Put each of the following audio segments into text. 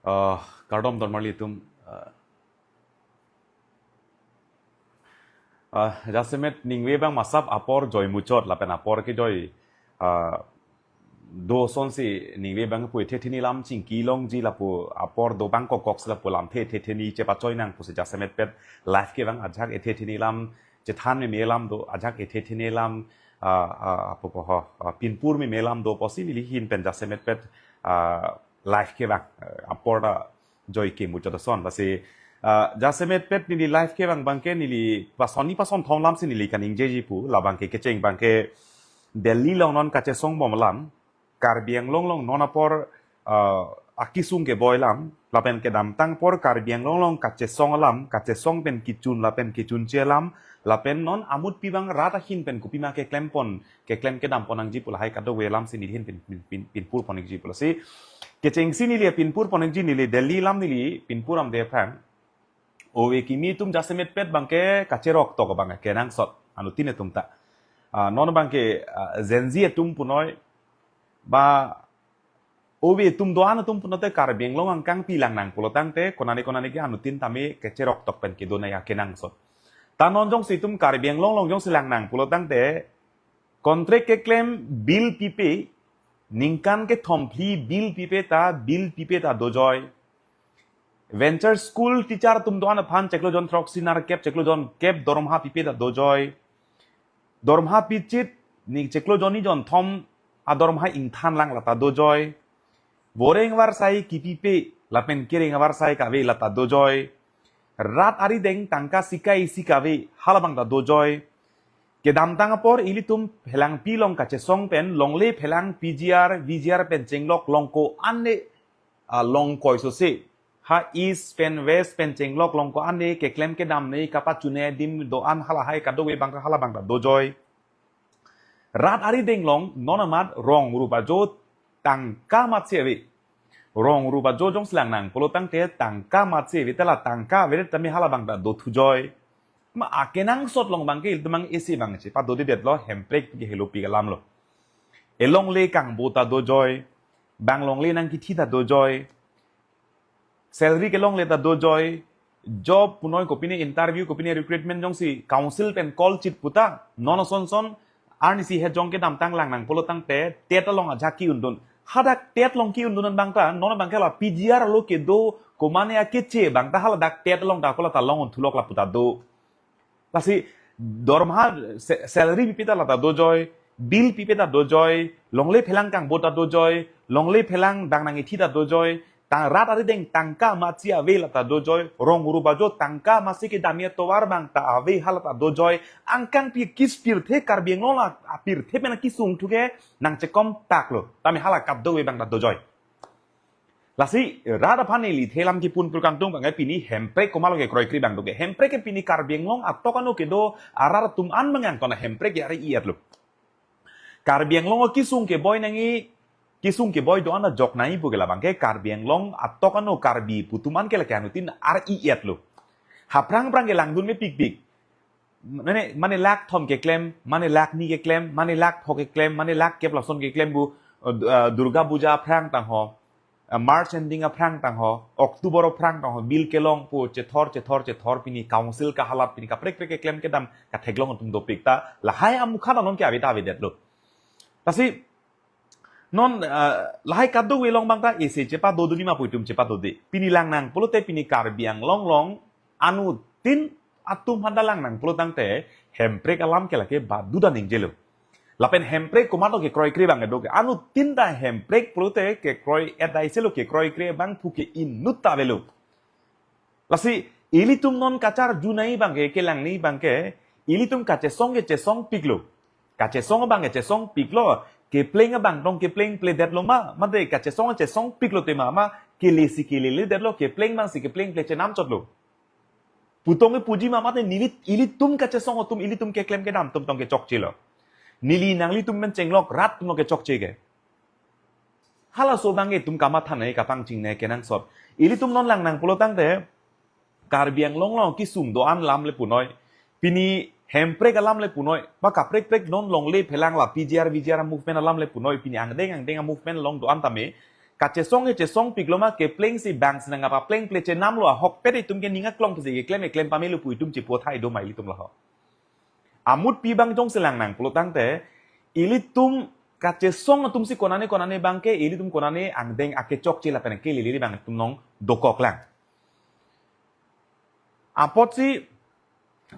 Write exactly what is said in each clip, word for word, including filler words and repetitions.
Uh, kardom don marli atum. Uh, uh, jasemet ningve abang masap apor joi muchot lapen apor kejoi, uh, do asonsi ningve abang pu ethe theni lam chingki longji lapu apor do abang kokok si lapu lamthe ethe theni chepachoi nang pusi jasemet pet live kevang ajahak ethe theni lam chethan meme lam do ajahak ethe theni lam, uh, uh, apo po ho, uh, pinpur meme lam do pusi neli ahin pen jasemet pet, uh, live kevang, uh, apor ta joi ke muchot ason. Lasi, uh, jasemet pet neli live kevang abangke neli pason ni pason thom lam si neli kaningjeji pu labangke kecheng abangke Delhi along non kachesong bom alam, Karbi Anglong along non apor, uh, akesung keboi alam lapen kedamtang apor Karbi Anglong along kachesong alam, kachesong pen kechun lapen kechunche alam, lapen non amutpi abang rat ahin pen kopima keklem pon, keklem kedam pon nangji pu lahai kadokave alam si neli ahin pin, pin, pin, pinpur pon nangji pu. Lasi kechengsi neli pinpur pon nangji neli Delhi alam neli pinpur damde aphrang, ove kimi atum jasemet pet abangke kacherok tok abang kenangsot anuttin atum ta. Ah, non abangke, ah, Gen Z atum punoi ba ove atum do-an atum punote Karbi Anglong angkang pi lang nang pulo tangte konane konane ke anuttin tame kacherok tok pen kedo nangji kenangsot. Ta non jongsi itum Karbi Anglong along jongsi lang nang pulo tangte contract keklem bill pipe, ningkan kethom phli bill pipe ta, bill pipe ta dojoi. Venture school teacher atum do-an aphan chiklo jon throksi nerkep, chiklo jon kep dorma pipe ta dojoi. Dorma pichit ni chiklo jon ni jon thom adorma ingthan lang lata dojoi. Voreng varsai kipipe lapen kereng varsai kave lata dojoi. Rat arideng tangka sikai isi kave halabang ta dojoi. Kedamtang apor ilitum phelangpi along kachesong pen longle phelang P G R, V G R pen chenglok longko ane, ah, longkoi sose. Ha East pen West pen chenglok longko ane keklem kedam ne kapachune adim do-an halahai kadokave abang halabang ta dojoi. Rat arideng along non amat rong rup ajo tangka amatsi ave. Rong rup ajo jongsi lang nang pulo tangte tangka amatsi ave, ta la tangka avedet tame halabang ta dothujoi. Ma akenangsot along abangke ilitum abang isi abang chepadodedetlo, hemprek ke helopi alam lo. Elongle kangbo ta dojoi, bang longle nangkithi ta dojoi, salary kelongle ta dojoi, job punoi kopine interview kopine recruitment jongsi council pen call chit puta, non ason son, arnisi hejong kedamtang lang nang pulo tangte, TET along ajahak ki-undun. Hadak TET along ki-undun abang ta, non abangke la P G R along kedo, komane akeche abang ta haladak TET along ta kola ta long-un thulok lapu ta do. Lasi dorma sa-, salary pipe ta lata dojoi, bill pipe ta dojoi, longle phelang kangbo ta dojoi, longle phelang bang nangkithi ta dojoi, tang rat arideng tangka amatsi ave lata dojoi, rong rup ajo tangka amatsi kedamji atovar abang ta ave halata dojoi, angkang pi kis pirthe Karbi Anglong la, apirthe pen akesung thu ke nangchekom taklo, tame hala kadokave abang ta dojoi. Lasi, rat aphan neli the lam kipun pur kangtung abangke pini hemprek komatlo kekroikre abang do ke. Hemprek ke pini Karbi Anglong atok ano kedo arat atum an abang angkon hemprek ke ari-i-etlo. Karbi Anglong kesung keboi nangji, kesung keboi do-an ajok nangji pu ke labangke Karbi Anglong atok ano Karbi pu atum an ke lake anuttin ari-i-etlo. Aphrang aphrang ke langdun mepikpik. Mane, mane lakh thom keklem, mane lakh ni keklem, mane lakh pho keklem, mane lakh kep lason keklem pu, uh, uh, Durga Puja aphrang tangho, uh, March ending aphrang tangho, October aphrang tangho, bill kelong pu chethor, chethor, chethor pini council kahalat pini kaprek prek keklem kedam katheklong atum dopik ta, lahai amukha ta non ke ave ta avedetlo. Lasi, non, ah, lahai kadokave along abang ta isi chepadodun ma pu itum chepadode. Pini lang nang pulote pini Karbi Anglong along anuttin atum aphan ta lang nang pulo tangte hemprek alam ke lake badu ta ningjelo. Lapen hemprek komatlo kekroikre abang kedo ke. Anuttin ta hemprek pulote kekroi-et aiselo, kekroikre abang pu ke inut ta avelo. Lasi, ilitum non kacharju nangji abangke, kelang nangji abangke, ilitum kachesong ke chesongpiklo. Kachesong abang ke chesongpiklo, kepleng abang tong keplengpledetlo ma, mate kachesong chesongpiklo tema ma, kele si keleledetlo, kepleng abang si keplengple chenam chotlo. Pu tong kepuji ma, mate neli, ilitum kachesong atum, ilitum keklem kedam atum tong kechokchelo. Neli nanglitum pen chenglok rat atum lo kechokche ke. Halaso abang itum kamatha nangji kapangcheng nangji kenangsot. Ilitum non lang nang pulo tangte, Karbi Anglong along kesung do-an alam le punoi. Pini hemprek alam le punoi. Ba kaprek prek non longle phelang la P G R V G R movement alam le punoi. Pini angdeng angdeng movement along do-an tame. Kachesong e chesong pikloma kepleng si bang si nangapa pleng ple chenam lo ahokpet itum ke ning aklong pusi keklem e klem pamelo pu itum chipo thai do ma ilitum laho. Amut pi bang jongsi lang nang pulo tangte ilitum kachesong atum si konane konane bang ke ilitum konane angdeng akechokche lapen ke lili bang itum nong dokok lang. Apotsi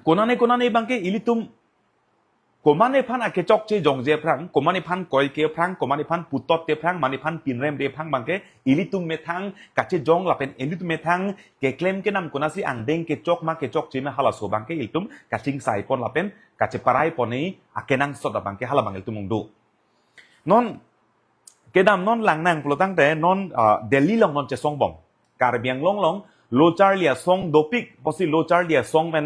konane konane bang ke ilitum komatne aphan akechokche jongje aphrang, komatne aphan koike aphrang, komatne aphan putot te aphrang, mane aphan pinrem te aphrang bang ke ilitum methang kachejong lapen ilitum methang keklem kenam konatsi angdeng kechok ma kechokche ma halaso bang ke ilitum kachingsai pon lapen kacheparai pon e akenangsot abang ke hala bang ilitum ongdo. Non kedam non lang nang pulo tangte non ah, Delhi along non chesong bom. Karbi Anglong along lo charli asong dopik pusi lo charli asong pen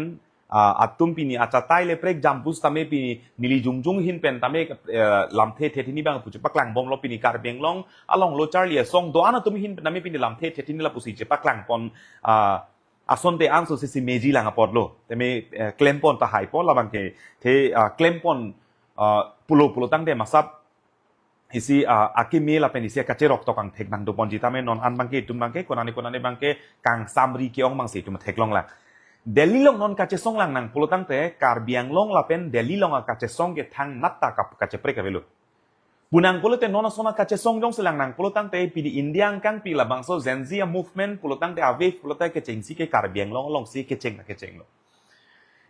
ah, atum pini achatai le prek jam pusitame pini neli jongjong ahin pen tame eh, lamthe thethe hini bang pu chepaklang bomlo pini Karbi Anglong along lo charli asong do-an atum ahin pen tame pini lamthe thethe hini lapusi chepaklang pon ah, asonte anso sisi meji lang apotlo. Tame eh, klem pon tahai pon labang ke the ah, klem pon ah, pulo pulo tangte masap isi ah, akimi lapen isi kacherok tok angthek nang do ponji tame non an bang ke itum bang ke konane konane bang ke kangsamri ke-ong bang si itum theklong lang. Delhi along non kachesong lang nang pulo tangte Karbi Anglong lapen Delhi along akachesong ke thang natta kap kacheprek avelo. Pu nang pulote non asona kachesong jongsi lang nang pulo tangte pini India angkang pi labangso Gen Z a movement pulo tangte a wave pulo tangte kechengsi ke Karbi Anglong alongsi kecheng kechenglo.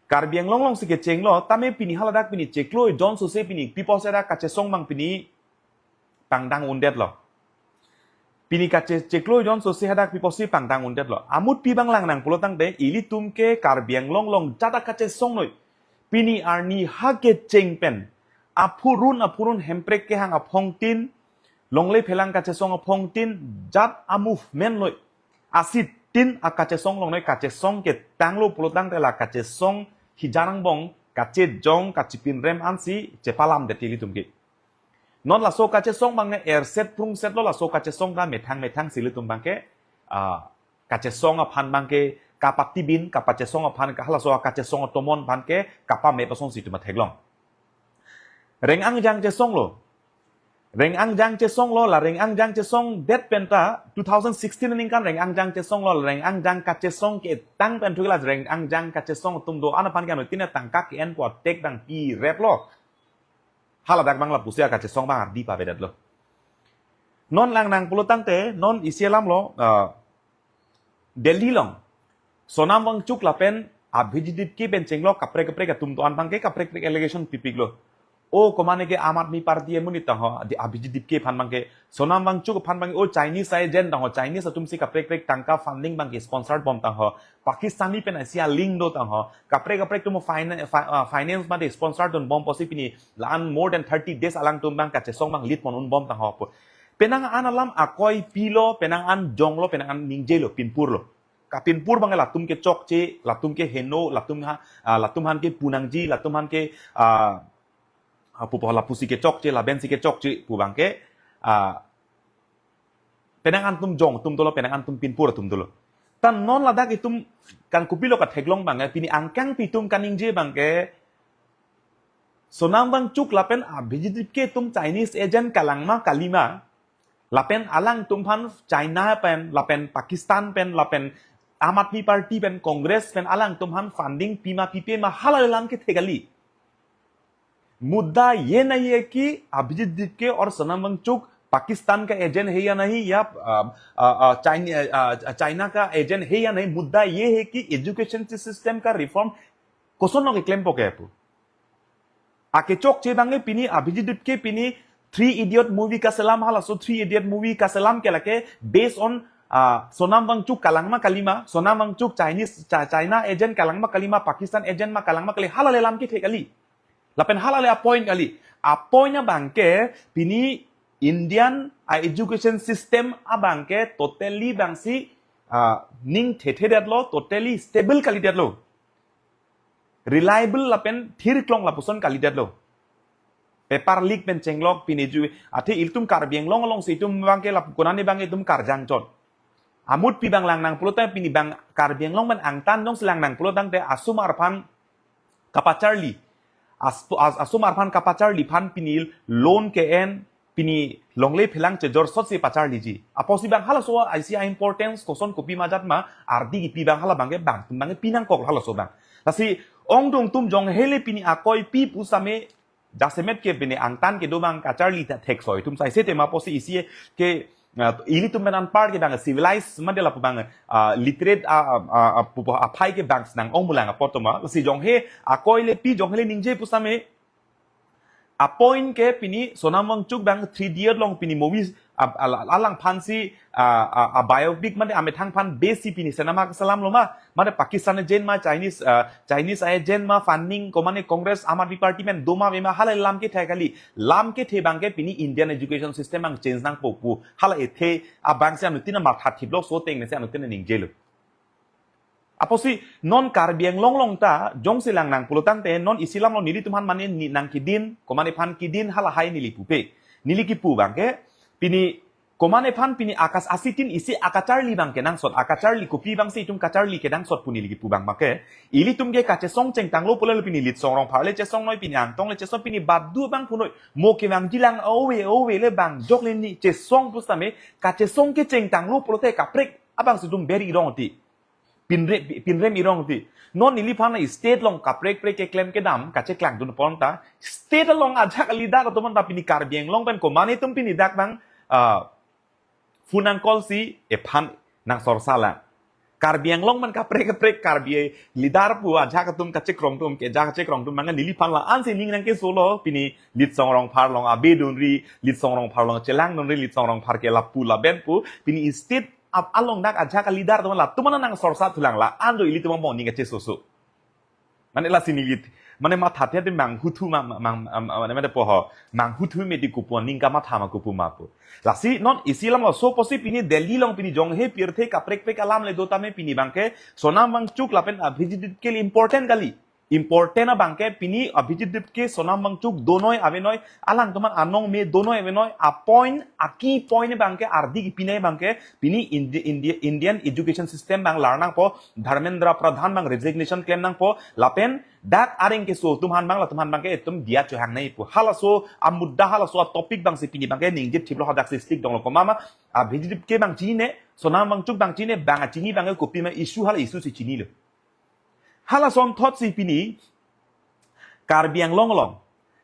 Karbi Anglong alongsi kechenglo tame pini haladak pini chiklo jon sose pini pi pusi dak kachesong bang pini pangdang undetlo. Pini kache chiklo jon sose hadak pi pusi pangdang undetlo. Amut pi bang lang nang pulo tangte ilitum ke Karbi Anglong along jat akachesong noi. Pini arni ha kecheng pen aphurun aphurun Hemprek kehang aphongtin, longle phelang kachesong aphongtin, jat a movement noi. Asitin akachesong along noi kachesong ketanglo pulo tangte la kachesong hijarang bong kachejong kachepinrem ansi chepalam det ilitum ke. Non laso kachesong bang ne erset prungset lo laso kachesong ta methang methang si ilitum bang ke ah, kachesong aphan bang ke kapatibin kapachesong aphan ka halaso kachesong atomon aphan ke kapame pason si itum theklong. Reng angjang chesong lo. Reng angjang chesong lo la reng angjang chesong det penta two thousand sixteen aningkan reng angjang chesong lo la reng angjang kachesong ketang pen thukla reng angjang kachesong atum do-an aphan ke ano tina tangka ke-en po tek dang pi rep lo. Haladak bang lapusi akachesong bang ardi pavedetlo. Non lang nang pulo tangte non isi alam lo ah, Delhi along Sonam Wangchuk lapen Abhijit Dipke pen chenglo kaprek kaprek atum do-an bang ke kaprek kaprek allegation pipiklo. O komane ke Aam Aadmi Party amonit tangho di Abhijit Dipke aphan bang ke Sonam Wangchuk aphan bang ke o Chinese agent tangho Chinese atum si kaprek kaprek tangka funding bang ke sponsored bom tangho Pakistani pen isi a link do tangho kaprek kaprek atum finance finance mate sponsored dun bom pusi pini la-an more than thirty days alangtum bang kachesong bang lit mon un bom tangho pu. Penang an alam akoi pilo, penang an jonglo, penang an ningjelo, pinpurlo. Kapinpur bang latum kechokche, latum ke heno, latum ha, ah, latum aphan ke punangji, latum aphan ke ah, ah, pupo lapusi kechokche, laben si kechokche, pu bang ke ah, penang an atum jong atum dolo, penang an atum pinpur atum dolo. Tan non ladak itum kan kopilo katheklong bang ke, pini angkang pi itum kaningje bang ke, Sonam Wangchuk lapen Abhijit Dipke atum Chinese agent kalang ma kali ma, lapen alangtum aphan China pen, lapen Pakistan pen, lapen Aam Aadmi Party pen, Congress pen, alangtum aphan funding pi ma pipe ma hala alam kethe kali. मुद्दा ये नहीं है कि अभिजीत दिपके और सोनम वांगचुक पाकिस्तान का एजेंट है या नहीं, या अ, अ, अ, चाइनी अ, अ, चाइना का एजेंट है या नहीं। मुद्दा ये है कि एजुकेशन सिस्टम का reform koson lo keklem po ke pu. Akechokche bang e pini Abhijit Dipke pini Three Idiot movie kaselam halaso Three Idiot movie kaselam ke lake based on ah, Sonam Wangchuk kalang ma kali ma, Sonam Wangchuk Chinese Chi- China agent kalang ma kali ma, Pakistan agent ma kalang ma kali, hala le alam kethe kali. Lapen hala le a point kali. A point abang ke pini Indian a education system abang ke totally bang si ah, ning thethe detlo, totally stable kali detlo. Reliable lapen thirklong lapuson kali detlo. Paper leak pen chenglok pini ju athe ilitum Karbi Anglong alongsi itum bang ke lap konane bang itum karjang chot. Amut pi bang lang nang pulote pini bang Karbi Anglong bang angtan jongsi lang nang pulotangte asomar aphan kapacharli. As, as, asomar aphan kapacharli aphan pini loan ke-en pini longle phelang chejor sotsi pacharliji. Apotsi bang halaso isi a-importance koson kopi majat ma ardi kipi bang hala bangke bang, bangke pinangkok halaso bang. Lasi ongdung atum jong hele pini akoi pi pusitame jasemet ke pini angtan kedo bang kacharli ta thek soi atum sai sete ma apotsi isi ke, uh, ilitum pen anpar ke bang civilized mande lapu bang, uh, literate a, a, a, a, pupo aphai ke bang senang ong mulang apot atum ma. Lasi jong he akoi le pi jong hele ningje pusitame a-point ke pini Sonam Wangchuk bang three D along pini movies a, a, a, alangphan si, a, a, a-biopic mane amethang aphan base si pini cinema kaselam lo ma, mane Pakistan agent ma, Chinese, a, Chinese agent ma, funding ko mane Congress Aam Aadmi Party pen do ma ave ma hala lam kethe kali, lam kethe bangke pini Indian education system ang change nangpo pu hala ethe abang si anuttin matha thip lo, so tengne si anuttin ningje lo. Apotsi non Karbi Anglong along ta jongsi lang nang pulo tangte non isi lam lo nelitum aphan mane ni nang kedin, ko mane aphan kedin hala hai neli pupe. Neli kipu bangke pini ko mane aphan pini akas asitin isi akacharli bang kenangsot, akacharli kopi bangsi itum kacharli kenangsot pu neli kipu bang bangke. Ilitum ke kachesong chengtanglo pulo pini Litsong Rongphar le chesong noi, pini Angtong le chesong, pini badu bang punoi. Mo kevangji lang ove ove le bang jok le ni chesong pusitame kachesong ke chengtanglo pulote kaprek abang si itum beri rong ti. Pinre, pinrem irong ti. Non neliphan state along kaprek prek keklem kedam kacheklangdun pon ta state along ajak a-leader atum ta pini Karbi Anglong pen ko mane atum pini dak bang, ah, phone nang call si ephan nang sorsa lang. Karbi Anglong pen kaprek kaprek Karbi leader pu ajak atum kachekrong atum ke ajak kachekrong atum mangke neliphan la-an si ning nangkeso lo pini Litsong Rongphar along abe dunri, Litsong Rongphar along chelangdunri, Litsong Rongphar ke lapu laben pu pini state ap along dak ajak a-leader atum latum nang sorsa thulang la-an do ilitum bong ning kachesoso. Mane lasi neli mane matha the manghu thu mang mang mang- mane mane poho manghu thu me di kupon ning kamatha ma kupu ma pu. Lasi non isi lam lo so apotsi pini Delhi along pini jong he pirthe kaprek prek alam le do tame pini bangke Sonam Wangchuk lapen Abhijit Dipke le important kali. Important abangke pini Abhijit Dipke, Sonam Wangchuk donoi avenoi, alangtum aphan anong me donoi avenoi, a-point, a-key point bangke ardi kipinai bangke pini Indi-, Indi-, Indian education system bang lar nangpo, Dharmendra Pradhan bang resignation klem nangpo, lapen dak areng keso atum aphan bang latum aphan bangke itum diya chohang nai pu. Halaso a-mudda, halaso a-topic bangsi pini bangke ningje thip lo hadak si stick dong lo ko mama, Abhijit Dipke bang chinine, Sonam Wangchuk bang chinine, bang achini bangke kopi ma issue hala issue si chinilo. Hala ason thot si pini Karbi Anglong along.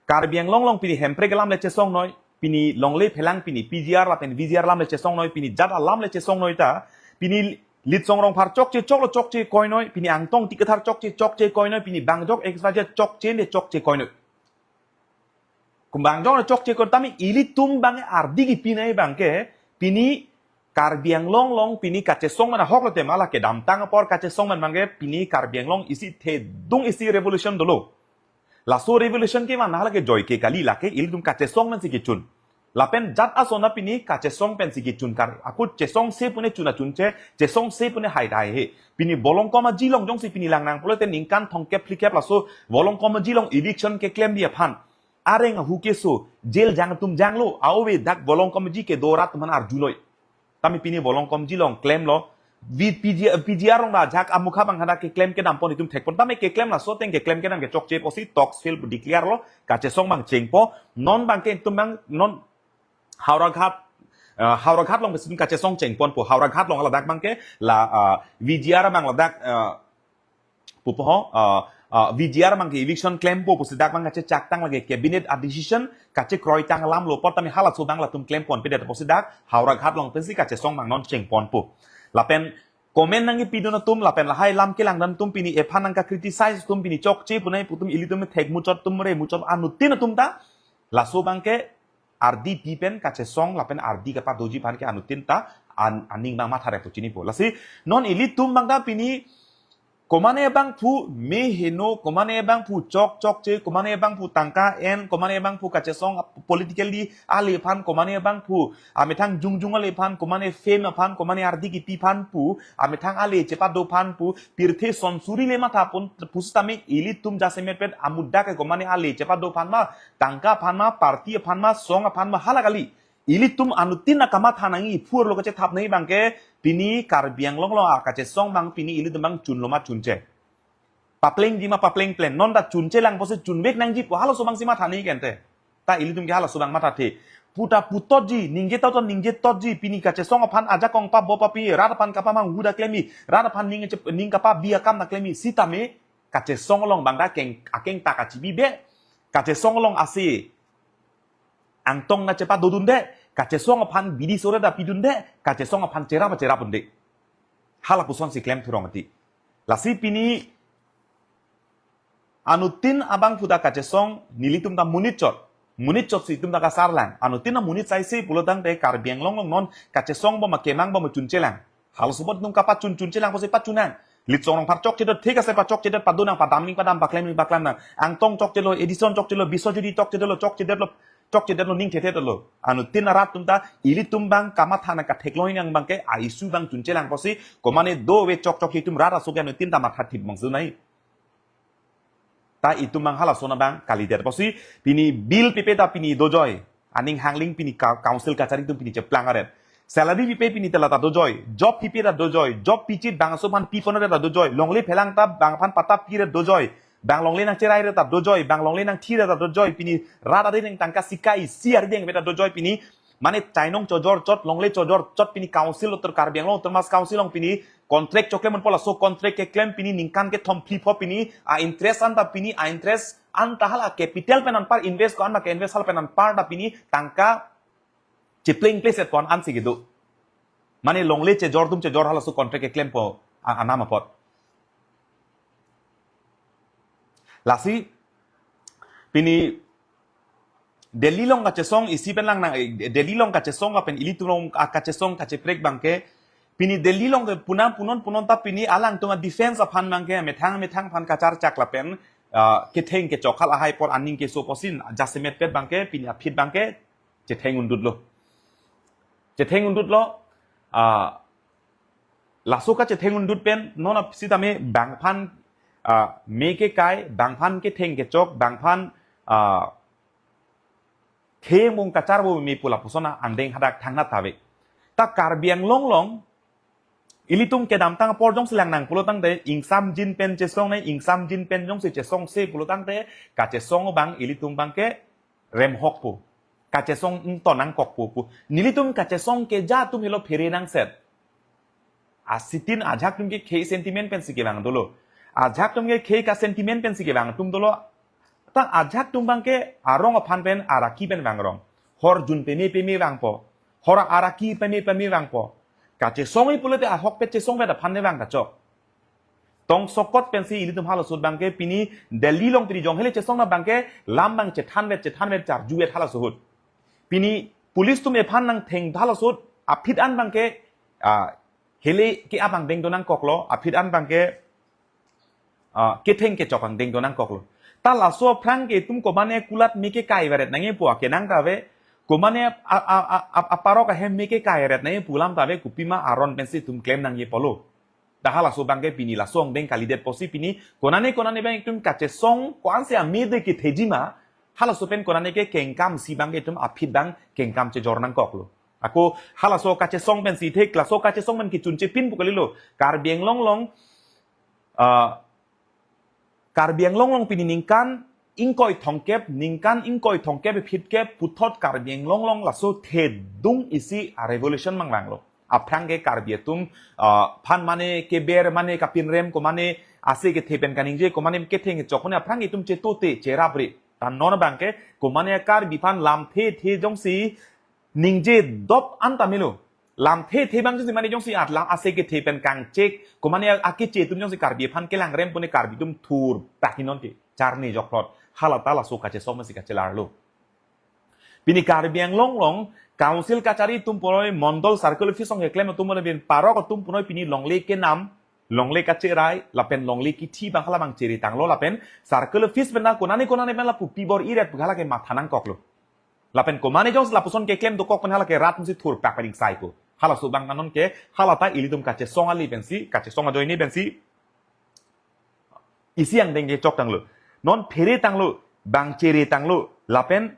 Karbi Anglong along pini Hemprek alam le chesong noi, pini longle phelang pini P G R lapen V G R alam le chesong noi, pini jat alam le chesong noi ta, pini Litsong Rongphar chokche choklo chokche koi noi, pini Angtong Ingti Kathar chokche chokche koi noi, pini bang jok X Y Z chokche le chokche koi noi. Kumbang jong chokche koi tame ilitum bang ardi kipinai bangke pini Karbi Anglong along pini kachesong mana hok lo tema la kedamtang apor kachesong mana bangke pini Karbi Anglong isi thedung isi revolution dolo. Laso revolution ke mana hala ke joike kali lake ilitum kachesong mana si kechun. Lapen jat ason ta pini kachesong pen si kechun kar. Ako chesongse pune chun achunche, chesongse pune hai dai he. Pini Volongkom Aji along jongsi pini lang nang pulote ningkan thomkep phlikep laso Volongkom Aji along eviction keklemji aphan. Areng ahu keso, jail jang atum janglo, aove dak Volongkom Aji kedo rat atum aphan arjunoi. Tame pini Volongkom Aji along klemlo, vi P G, P G R along ta ajak amukha bang hadak keklem kedam pon itum thek pon. Tame keklem laso ateng keklem kedam ke chokche apotsi talks fail pu declare lo, kachesong bang chengpo, non bangke itum bang, non Howraghat, eh, Howraghat along besi kachesong chengponpo, Howraghat along ladak bangke, la, ah, V G R bang ladak, eh, pupo ho, ah, ah, V G R bangke eviction klempo pusi dak bang kachechaktang lake cabinet a-decision kachekroi tang alam lo apot tame halaso bang latum klem ponpedet pusi dak Howraghat along pensi kachesong bang non chengponpo. Lapen comment nangkepidun atum lapen lahai lam kelangdun atum pini ephan nangka-criticize atum pini chokche punai pu atum ilitum thek muchot atum re muchot anuttin atum ta laso bangke ardi pi pen kachesong lapen ardi kapadoji aphan ke anuttin ta an-, aning bang matha rek pu chinipo. Lasi non ilitum bang ta pini komane bangphu meheno, komane bangphu chok chokche, komane bangphu tangka en, komane bangphu kachesong politically ale aphan, komane bangphu amethang jongjong ale aphan, komane fame aphan, komane ardi kipi aphan pu, amethang ale chepado aphan pu, pirthe sonsuri le matha pon pusitame ilitum jasemet pen amudda ke komane ale chepado aphan ma, tangka aphan ma, party aphan ma, song aphan ma hala kali. Ilitum anuttin akamatha nangji, phurlo kachethap nangji bangke pini Karbi Anglong along akachesong bang pini ilitum bang chunlo ma chunche. Paplengji ma papleng plen. Non ta chunche lang pusi chunvek nangji pu halaso bang si matha nangji kente. Ta ilitum ke halaso bang mathathe. puta putotji, ningje tauton ningje totji, pini kachesong aphan ajakong pabop api, rat aphan kapamang huda klemi, rat aphan ning, ning kapabi akam na klemi, sitame kachesong along bangda keng, akeng ta kachibi be, kachesong along ase angtong na chepadodunde, kachesong aphan bidi sore da pidunde, kachesong aphan cherap cherap unde. Hala puson si klem thurong ati. Lasi pini anuttin abang puta kachesong nelitum ta monit chot. Monit chot si itum ta kasarlang. Anuttin amonit saisi pulo tangte Karbi Anglong along non kachesong bom akemang bom chunchelang. Halaso apot nung kapachun chunchelang pusi pachunang. Litsong Rongphar chokchedet thik ase pachokchedet padonang padamning padam paklemning paklemnang. Angtong chokchelo, Edison chokchelo, Biswajit chokchelo, chokchedetlo, chokchedetlo ning thethetlo. Anuttin arat atum ta ilitum bang kamatha nang katheklong inang bangke a issue bang chunchelang pusi komane do ve chokchok itum rat aso ke anuttin ta matha thip mangsu nai. Ta itum bang halaso na bang kalidet pusi pini bill pipe ta pini dojoi. Aning hangling pini ka-, council kachari atum pini cheplang aret. Salary pipe pini tela ta dojoi. Job pipe ta dojoi. Job pichit bang aso aphan pipon aret ta dojoi. Longle phelang ta bang aphan patap piret dojoi. Bang longle nangcherai aret ta dojoi. Bang longle nangthi aret ta dojoi. Pini rat ari neng tangka sikai isi ari deng ta dojoi pini. Mane chainong chojor chot longle chojor chot pini council utur Karbi Anglong Autonomous Council along pini contract choklem an polaso contract keklem pini ningkan kethom phli pho pini a interest anta pini a interest anta hala capital pen anpar invest ko anma ke invest hala pen anpar ta pini tangka chepleng pleset pon ansi kedo. Mane longle chejor atum chejor halaso contract keklem po a-, anam apot. Lasi pini Delhi along kachesong isi pen lang nang, eh, Delhi along kachesong lapen ilitum along a kachesong kacheprek bangke. Pini Delhi along ke punam punon punon ta pini alangtum a defense aphan bangke methang methang aphan kacharchak lapen, ah, ketheng kechok hal ahai apor aning keso pusi jasemet pet bangke pini aphit bangke chetheng undutlo. Chetheng undutlo, ah, laso kachetheng undut pen non ap sitame bangphan, ah, me kekai, bangphan ketheng kechok, bangphan, ah, themung kacharbo me pu lapuson angdeng hadak thangnat ta ave. Ta Karbi Anglong along ilitum kedamtang apor jongsi lang nang pulo tangte ingsamjin pen chesong nai, ingsamjin pen jongsi chesongse pulo tangte kachesong bang ilitum bangke remhok po. Kachesong ington nangkok po pu. Nelitum kachesong keja atum helo phere nangset. Asitin ajak atum ke khei sentiment pensi kevang dolo. Ajak atum ke khei ka sentiment pensi kevang atum dolo. Ta ajak atum bangke arong aphan pen araki pen vangrong. Hor jun peme peme vangpo. Hor araki peme peme vangpo. Kachesong-i pulote ahokpet chesongvet aphan ne vang kachok. Tongsokot pensi ilitum halaso ahut bangke pini Delhi along pini jong hele chesong na bangke lam bang chethanvet chethanvet charjuvet halaso ahut. Pini police atum ephan nangtheng halaso ahut aphit an bangke, ah, hele ke abang dengdon nangkoklo, aphit an bangke, ah, ketheng kechok angdeng do nangkoklo. Ta laso aphrang ke itum komane kulat me kekai varet nangji pu akenang ta ave, komane a, a, a, a, aparok ahem me kekai varet nangji pu alam ta ave, kopima aron pensi itum klem nangji pulo. Ta halaso bangke pini laso angdeng kalidet pusi pini konane konane bang itum kachesong ko-ansi amide ketheji ma, halaso pen konane ke kengkam si bangke itum aphit bang kengkam chejor nangkoklo. Ako halaso kachesong pensi thek, laso kachesong pen kechunche pin pu kalilo. Karbi Anglong along, ah, Karbi Anglong along pini ningkan ingkoi thomkep, ningkan ingkoi thomkep iphitkep puthot Karbi Anglong along laso thedung isi a revolution mangvanglo. Aphrang ke Karbi atum, ah, phan mane keber mane kapinrem komane ase kethe pen kaningje komane ketheng kechok mane aphrang itum chetote cherapre. Ta non bangke komane Karbi phan lamthe the jongsi ningje dop an ta melo. Lamthe the bang jongsi mane jongsi at lam ase kethe pen kangchek komane akeche atum jongsi Karbi aphan kelangrem pune Karbi atum thur tahinon ke charni jokplot. Hala ta laso kachesong masi kachelarlo. Pini Karbi Anglong along council kachari atum punoi, mondol circle office along keklem atum punoi, bin parok atum punoi pini longle kenam, longle kacherai lapen longle kithi bang hala bang chiri tanglo lapen circle office pen na konane konane pen lapu pibor-iret pu hala ke matha nangkoklo. Lapen komane jongsi lapuson keklem dokok pen hala ke rat musi thur pak pen ingsai pu. Halaso bang nanon ke hala ta ilitum kachesong ali pensi, kachesong ajoine pensi isi angdeng kechok tanglo. Non phere tanglo, bang chere tanglo, lapen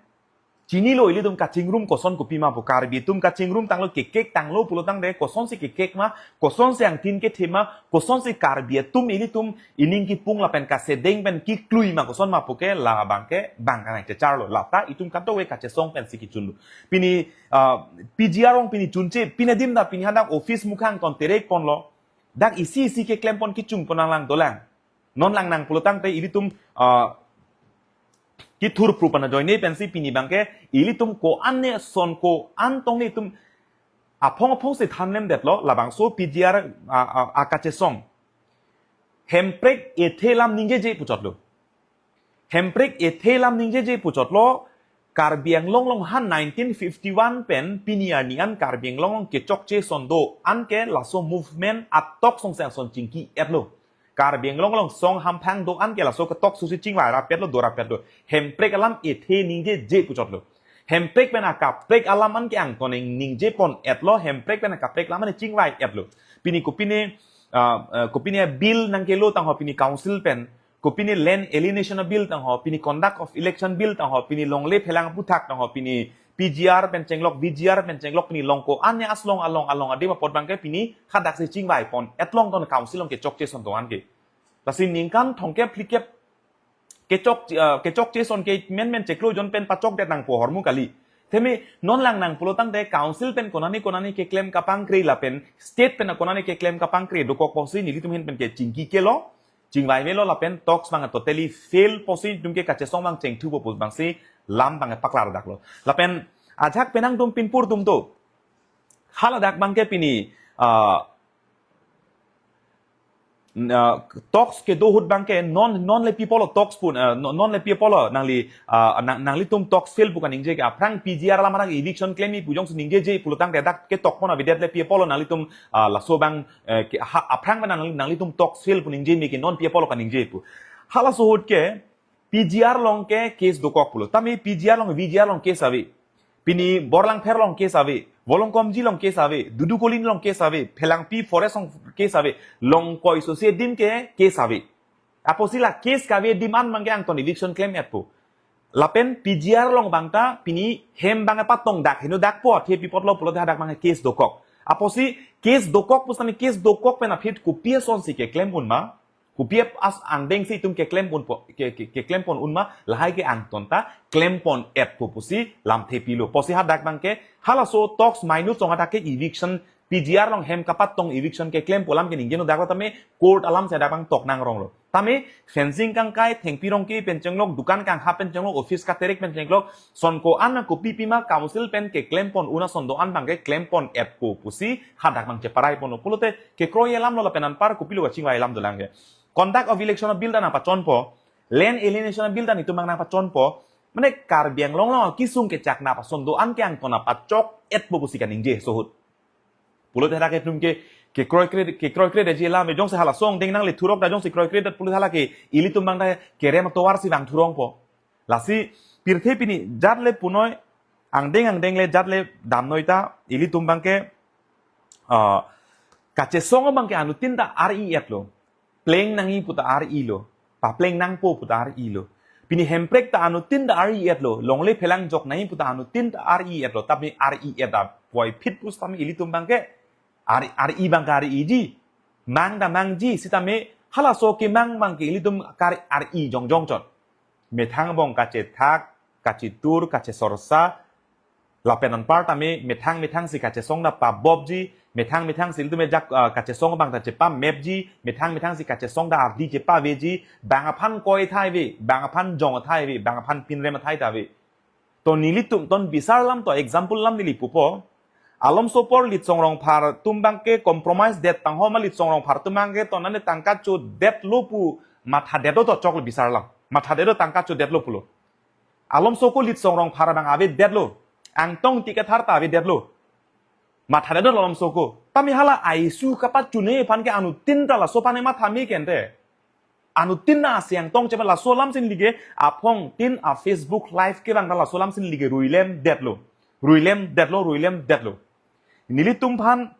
chinilo ilitum kachingrum koson kopima pu. Karbi atum kachingrum tanglo, kekek tanglo pulotangte kosonsi kekek ma, kosonsi angthin kethe ma, kosonsi Karbi atum ilitum ining kipung lapen kasedeng pen kiklui ma koson ma puke labangke bang kanai checharlo. Lata itum kadokave kachesong pensi kichunlo. Pini ah, P G R along pini chunche, pini adim ta pini hadak office mukhang ton terek ponlo. Dak isi isi keklem pon kichung pon nanglang dolang. Non langnang pulotangte ilitum ah, kithur pru pana joine pensi pini bangke ilitum ko-an ne son ko-an tong ne itum aphong aphongsi thanlem detlo, labangso P G R ah, ah, ah, kachesong. Hemprek ethe lam ningjeje puchotlo. Hemprek ethe lam ningjeje puchotlo. Karbi Anglong along ha nineteen fifty-one pen pini arni an Karbi Anglong along kechokche son do-an ke laso movement atok song sang son chingki-etlo. Karbi Anglong along song hamphang do-an ke laso ketok susi chingvai rapetlo, do rapetlo. Hemprek alam ethe ningjeje puchotlo. Hemprek pen akaprek alam an ke angton ningje pon-etlo, Hemprek pen akaprek alam an chingvai-etlo. Pini kopine ah, ah, kopine bill nangkelo tangho pini council pen, kopine land alienation bill tangho, pini conduct of election bill tangho, pini longle phelang aputhak tangho, pini P G R pen chenglok, V G R pen chenglok, pini long ko-an ne aslong along along adim apot bangke pini hadaksi chingvai pon-etlong ton council along kechokche son do-an ke. Lasi ningkan thomkep phlikep kechok ah, kechokche son ke menmen chiklo jon pen pachokdet nangpo ahormu kali. Tame non langnang pulotangte council pen konane konane keklem kapangkre lapen state pen konane keklem kapangkre dokok pusi nelitum ahin pen ke chingki kelo, chingvai melo lapen talks bang totally fail pusi itum ke kachesong bang chengthupo pu bangsi lam bang paklar daklo. Lapen ajak penang atum pinpur atum do. Haladak bangke pini ah, n- ah, talks kedo ahut bangke non non le pi apotlo talks pu ah, non non le pi apotlo nangli ah, nang, nanglitum talks fail pu kaningje ke, aphrang P G R alam arak eviction klem-i pu jongsi ningjeje pulotangte dak ketok pon avedet le pi apotlo nanglitum ah, laso bang eh, ke, ha, aphrang pen nang, nanglitum talks fail pu ningje me ke non pi apotlo kaningje pu. Halaso ahut ke P G R along ke case dokok pulo. Tame P G R along, V G R along case ave. Pini Borlangpher along case ave. Volongkomji along case ave. Dudu Koloni along case ave. Phelangpi forest along case ave. Longkoi sosi adim ke case ave. Apotsi la case kave adim an bangke angton eviction klem-etpo. Lapen P G R along bangta pini hem bang patong dak heno dakpo athe pi apotlo pulote hadak bang case dokok. Apotsi case dokok pusitame case dokok pen aphi kopi asonsi keklem un ma. Kopi as angdengsi itum keklem ponpo, ke, ke, keklem pon un ma, lahai ke angton ta klem pon-etpo pusi lamthe pilo. Pusi hadak bangke halaso talks minute song hadak ke eviction P G R along hem kapatong eviction keklem pu alam ke ningje no daklo tame court alamsi hadak bang tok nangronglo. Tame fencing kangkai, thengpi rongke pen chenglok, dukan kangha pen chenglok, office katerek pen chenglok, son ko-an na kopi pima council pen keklem pon un ason do-an bangke klem pon-etpo pusi hadak bang cheparai ponlo pulote kekroi alamlo lapen anpar kopilo kachingvai alam dolang ke. Conduct of election bill ta nangpachonpo, land alienation bill ta netum bang nangpachonpo, mane Karbi Anglong along kesung kechak na pason do-an ke angton pachok-etpo pusi kaningje so ahut. Pulote hadak ke itum ke, kekroikre, kekroikredet ji alam, jongsi hala song deng nangle thurok da jongsi kroikredet pulote hala ke ilitum bang ta kerem atovarsi bang thurongpo. Lasi pirthe pini jat le punoi, angdeng angdeng le jat le damnoi ta ilitum bangke ah, kachesong bangke anuttin ta ar-i-etlo. Pleng nangji puta ar-ilo. Papleng nangpo puta ar-ilo. Pini Hemprek ta anuttin ta ar-i-etlo. Longle phelang jok nangji puta anuttin ta ar-i-etlo. Tapi ar-i-et apoi phit pusitame ilitum bangke ar, ar-i bangke ar-iji. Mang ta mangji sitame halaso kemang bangke ilitum kar ar-i jongjong chot. Methang angbong kachethak, kachetur, kachesorsa, lapen anpar tame methang methangsi kachesong ta pabopji, methang methangsi ilitum ajak ah, kachesong bang ta chepamepji, methang methangsi kachesong ta ardi chepaveji, bang aphan koi athai ave, bang aphan jong athai ave, bang aphan pinrem athai ta ave. To nelitum ton bisar alam to example alam neli pupo. Alomso apor Litsong Rongphar atum bangke compromise det tangho ma Litsong Rongphar atum bangke to nane tangka chodetlo pu mathadet do to choklo bisar alam. Mathadet do tangka chodetlo pulo. Alomso ako Litsong Rongphar abang avedetlo. Angtong Ingti Kathar ta avedetlo. Mathadet do alomso ako. Tame hala a-issue kapachune aphan ke anuttin ta laso aphan matha me kente. Anuttin ta asi angtong chepa laso alamsi neli ke aphongtin a-Facebook live ke bang ta laso alamsi neli ke ruilemdetlo. Ruilemdetlo, ruilemdetlo. Nelitum aphan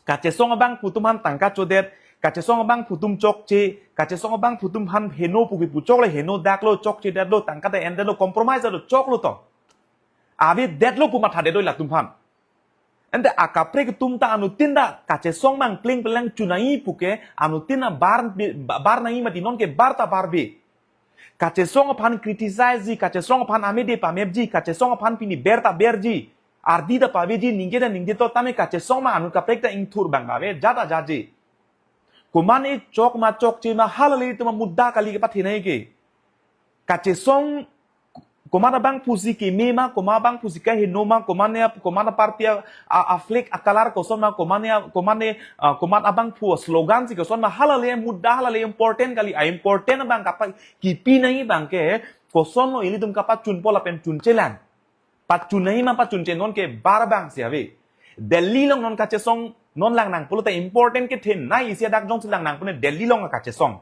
kachesong abangphu atum aphan tangka chodet, kachesong abangphu atum chokche, kachesong abangphu atum aphan heno pu kipu chokle heno daklo, chokchedetlo, tangka ta endetlo, compromise lo choklo to. Ave detlo pu matha detoi latum aphan. Ante akaprek atum ta anuttin ta kachesong mang pling pelang chunai puke anuttin ta bar, bar nai mati, nonke bar ta barbe. Kachesong aphan criticize ji, kachesong aphan amede pamepji, kachesong aphan pini ber ta berji, ardi ta paveji, ningje ta ningje to tame kachesong ma anut kaprek ta ingthur bang ave, jat ta jatji. Komat chok ma chokche ma hala le tuma mudda kali kepathenei ke. Kachesong komat abangphusi keme ma, komat abangphusi kaheno ma, komat ne, komat aparty a, a, a flag a color koson ma, komat ne, komat ne, ah, komat abangphu slogan si koson ma, hala le mudda, hala le important kali, a important abang kapa, kipinai abangke, kosonlo ilitum kapachunpo lapen chunchelang. Pachunai ma pachunche, nonke bar abangsi ave. Delhi along non kachesong, non langnang pulote important kethenei isi hadak jongsi langnang pune Delhi along kachesong.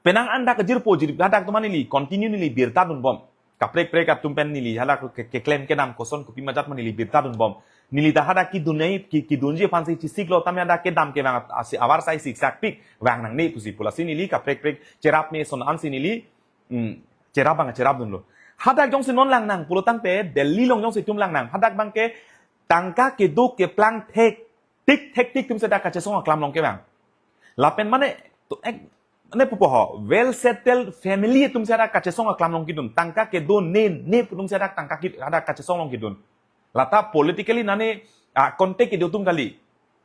Penang an dak jirpo jir hadak atum an neli continue neli birta dunbom. Kaprek prek atum pen neli hala ke, keklem kedam koson kopi ma jat ma neli birta dunbom. Neli ta hadak kedun nai, ke, kedunji aphansi chesiklo tame hadak kedam kevang asi avarsai siksak pik vang nangne pusi pu lasi neli kaprek prek cherap me son ansi neli, hmm, cherap abang cherap dunlo. Hadak jongsi non langnang pulo tangte Delhi along jongsi itum langnang, hadak abangke tangka kedo keplang thek tik thek tik atumsi hadak kachesong aklam along kevang. Lapen mane to ek mane pupo ho, well settled family atumsi hadak kachesong aklam along kedun. Tangka kedo ne ne pu atumsi hadak tangka ke, hadak kachesong along kedun. Lata politically nane, ah, contact kedo atum kali.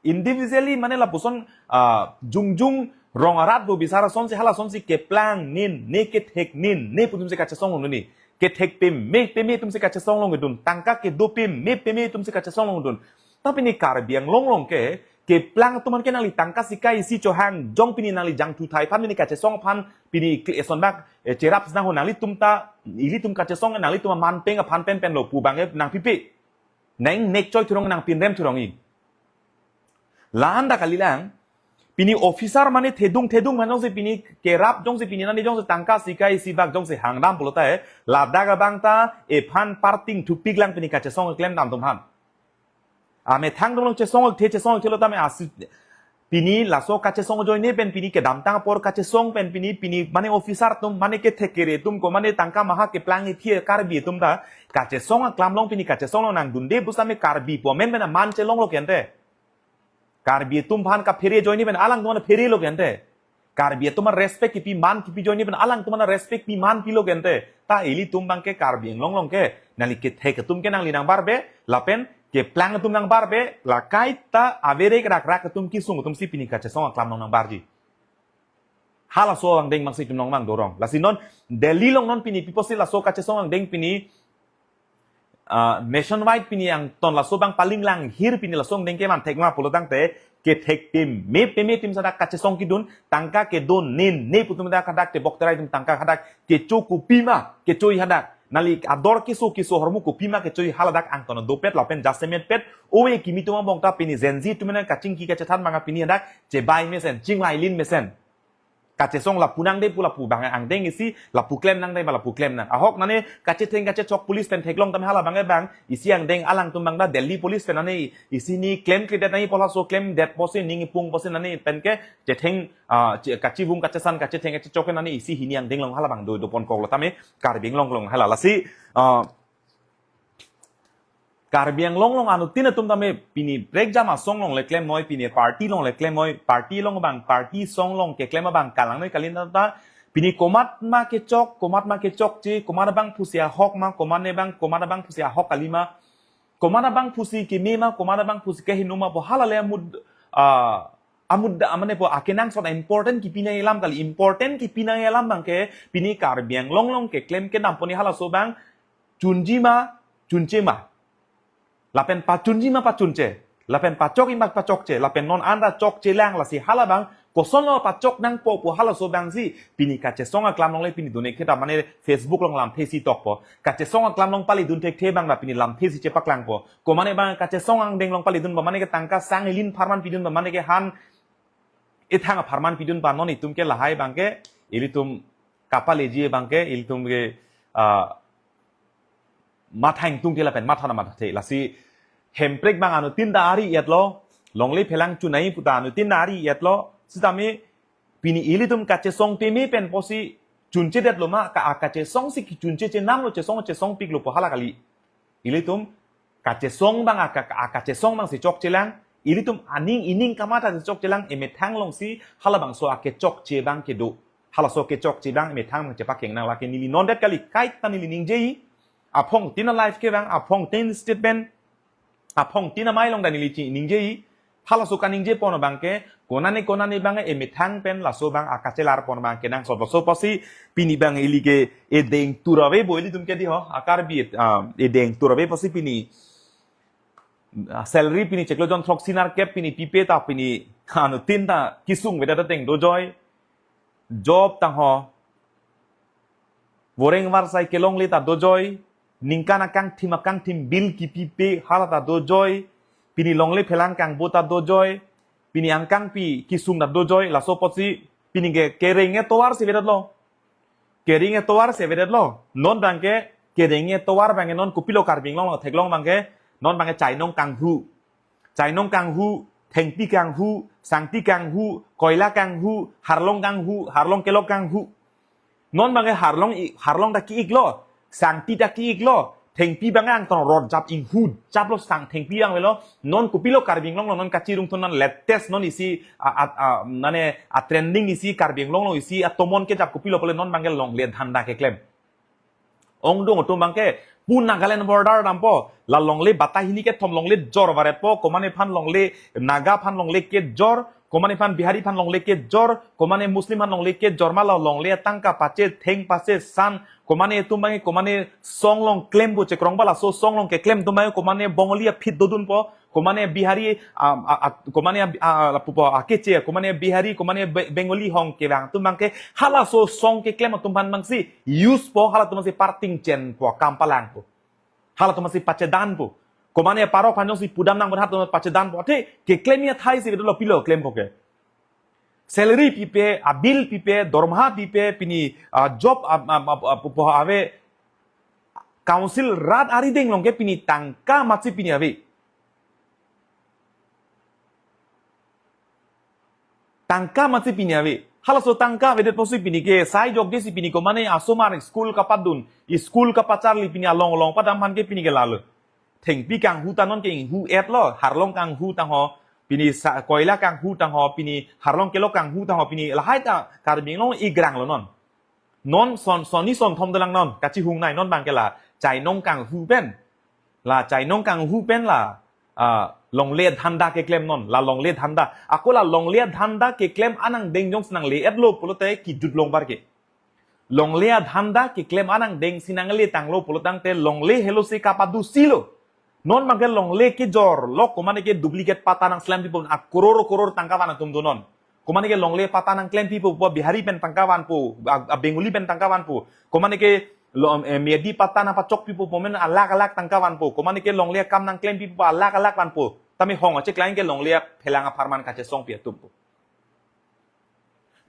Individually mane lapuson, ah, jongjong rong arat do bisar asonsi hala asonsi keplang ne ne kethek ne ne pu atumsi kachesong along ni. Kethek peme peme atumsi kachesong along kedun. Tangka kedo peme peme atumsi kachesong along kedun. Tapi pini Karbi Anglong along ke, keplang atum an ke nangli tangka sika isi chohang jong pini nangli jangthu thai aphan pini kachesong aphan pini kle eson bak, eh, cherap sinang ho nanglitum ta, ilitum kachesong nanglitum aman peng aphan pen penlo pu abang, eh, nangpipe. Nang nek choi thurong nang pinrem thurong i. La-an dak kalilang, pini officer mane thedung thedung aphan jongsi pini kerap jongsi pini nani jongsi tangka sika isi bak jongsi hangdam pulote, eh, ladak abang ta ephan parting thupik lang pini kachesong keklem dam atum aphan. Amethang atum along chesong the chesong thelo tame asi pini laso kachesong ajoine pen pini kedamtang apor kachesong pen pini pini mane officer atum mane kethek kere atum ko mane tangka maha keplang ithi Karbi atum ta kachesong aklam along pini kachesong along nangdunde pusitame Karbi pu amen pen aman chelonglo kente. Karbi atum aphan kaphere ajoine pen alangtum aphan pherelo kente. Karbi atum aphan respect kipi man kipi ajoine pen alangtum aphan respect pi man pilo kente. Ta ilitum abangke Karbi Anglong along ke nangli kethek atum ke nangli nangbarbe lapen keplang atum nangbarbe, la kaita averek rakrak atum kesung atumsi pini kachesong aklam along nangbarji. Halaso angdeng abangsi itum along abang dorong. Lasi non Delhi along non pini pi apotsi laso kachesong angdeng pini, ah, nationwide pini angton laso abang paling langhir pini laso angdeng keman thek ma pulo tangte kethek peme peme atumsi hadak kachesong kedun, tangka kedo ne ne pu atum hadak hadak tebok terai atum tangka hadak kecho kopima kecho-i hadak. Nangli ador keso keso ahormu kopima kecho-i haladak angton dopet lapen jasemet pet. Ove kimi atum angbong ta pini Gen Z atum nang kachingki kachethan abang pini hadak chebai mesen, chingvailin mesen. Kachesong lapu nangde pu lapu abang angdeng isi, lapu klem nangde ma lapu klem nang. Ahok nane kachetheng kachechok police pen theklong tame hala abang abang isi angdeng alangtum abang ta Delhi police pen nane isi ni klemkledet nai pu laso klemdet pusi ning ipung pusi nane penke chetheng, ah, che-, kachivung kachesan kachetheng kachechok nane isi hini angdeng along hala abang do doponkoklo tame Karbi Anglong along hala lasi, ah, Karbi Anglong along anuttin atum tame pini prekjam asong along le klemnoi, pini party along le klemnoi, party along abang, party asong along keklem abang kalangnoi kali ta, pini komat ma kechok, komat ma kechokche, komat abangphusi ahok ma, komat ne abang, komat abangphusi ahok kali ma, komat abangphusi keme ma, komat abangphusi keheno ma pu hala le amud, ah, amud, ah, mane pu akenangsot important kipinai alam kali, important kipinai alam abangke pini Karbi Anglong along keklem kedam poni halaso abang chunji ma, chunche ma. Lapen pachunji ma pachunche. Lapen pachok-i ma pachokche. Lapen non anta chokchelang lasi hala abang kosonlo pachok nangpo pu halaso abangsi pini kachesong aklam along le pini dun-ik theta mane Facebook along lamthe isi tokpo. Kachesong aklam along paledun thekthe abang ta pini lamthe isi chepaklangpo. Ko mane abang kachesong angdeng along paledun ba mane ke tangka sang ilin apharman pidun ba mane ke han ethang apharman pidun ba non itum ke lahai abangke ilitum kapaleji abangke ilitum ke, ah, matha ingtungte lapen matha na mathathe. Lasi Hemprek abang anuttin ta ari-etlo, longle phelang chunai puta anuttin ta ari-etlo, sitame pini ilitum kachesong peme pen pusi chunchedetlo ma, ka, a kachesong si kechunche chenamlo, chesong chesongpiklo pu hala kali. Ilitum kachesong abang aka, aka, kachesong abangsi chokchelang, ilitum aning ining kamatha si chokchelang, emethang alongsi halabangso akechokche abang kedo. Halaso kechokche abang emethang abang chepakeng nang, lake neli non det kali, kaita neli ningje-i, aphongtin a-live kevang, aphongtin statement, aphongtin amei along ta neli chi ningje-i, halaso kaningje pon abangke, konane konane abang emethang pen laso abang akachelar pon abang kenangsot. Laso apotsi pini abang ili ke edeng tur ave bo ilitum ke di ho, a-Karbi, ah, edeng tur ave apotsi pini, ah, salary pini chiklo jon throksi nerkep pini pipe ta pini, anu, tin ta kesung avedet ateng dojoi. Job tang ho, voreng varsai kelongle ta dojoi, ningkan akangthim akangthim bill kepipe hala ta dojoi, pini longle phelang kangbo ta dojoi, pini angkangpi kesung ta dojoi, laso apotsi pini ke kereng atovar si avedetlo. Kereng atovar si avedetlo. Non abangke kereng atovar abangke non kopilo Karbi Anglong along theklong abangke, non abangke chainong kanghu. Chainong kanghu, thengpi kanghu, sangti kanghu, koila kanghu, harlong kanghu, harlong kelok kanghu. Non abangke harlong i-, harlong ta ki-iklo, sangti ta ki-iklo, thengpi abangke angtong rot jap inghu japlo, sang thengpi abang avelo. Non kopilo Karbi Anglong along non kachirung thun non latest non isi a, a, a, mane a-trending isi Karbi Anglong along isi atomon kejap kopilo pule non abangke longle dhanda keklem. Ongdung atum abangke pu Nagaland border dampo, la longle bata hini kethom longle jor varetpo, komane aphan longle, Naga aphan longle kejor, komane aphan Bihari aphan longle kejor, komane Muslim aphan longle kejor ma la longle atangka pache, theng pache san, komane atum abangke komane song along klempo, chekrong ba laso song along keklem atum abangke komane Bongali aphi dodunpo, komane Bihari, a, a, a, komane a, a, a, pupo akeche, komane Bihari, komane Be-, Bengali hong kevang atum abangke halaso song keklem atum aphan abangsi use po, halatum abangsi parting chenpo, kam palangpo. Halatum abangsi pachedanpo. Komane parok aphan jongsi pudam nang berhat atum pachedanpo. Athe keklem athai si kedolo pilo klempo ke. Salary pipe, a-bill pipe, dormaha pipe, pini, a, job, a, a, a, a, pupo ave, council rat arideng along ke pini tangka amatsi pini ave. Tangka amatsi pini ave. Halaso tangka avedet apotsi pini ke sai jokje si pini komane asomar school kapadun, school kapacharli pini along along padam aphan ke pini ke lalo. Thengpi kanghu ta non ke inghu-etlo, harlong kanghu tang ho, pini sa-, koila kanghu tang ho, pini harlong kelok kanghu tang ho, pini lahai ta Karbi Anglong igrang lo non. Non son, sonni sonthom dolang non, kachihung nei non abangke la chainong kanghu pen. La chainong kanghu pen la, ah, longle dhanda keklem non, la longle dhanda. Ako la longle dhanda keklem anang deng jongsi nangle-etlo pulote kejut longbar ke. Longle dhanda keklem anang deng si nangle tanglo pulo tangte longle helo si kapadusilo. Non abangke longle kejor, lok komane ke duplicate patta nangklem pipo, a, koror koror tangka van atum do non. Komane ke longle patta nangklem pipo, po Bihari pen tangka vanpo, a, a Bengali pen tangka vanpo. Komane ke lo, eh, Meitei patta nangpachok pipo, po men alak alak tangka vanpo. Komane ke longle akam nangklem pipo, alak alak vanpo. Tame hong acheklang ke longle aphelang apharman kachesong pi atum po.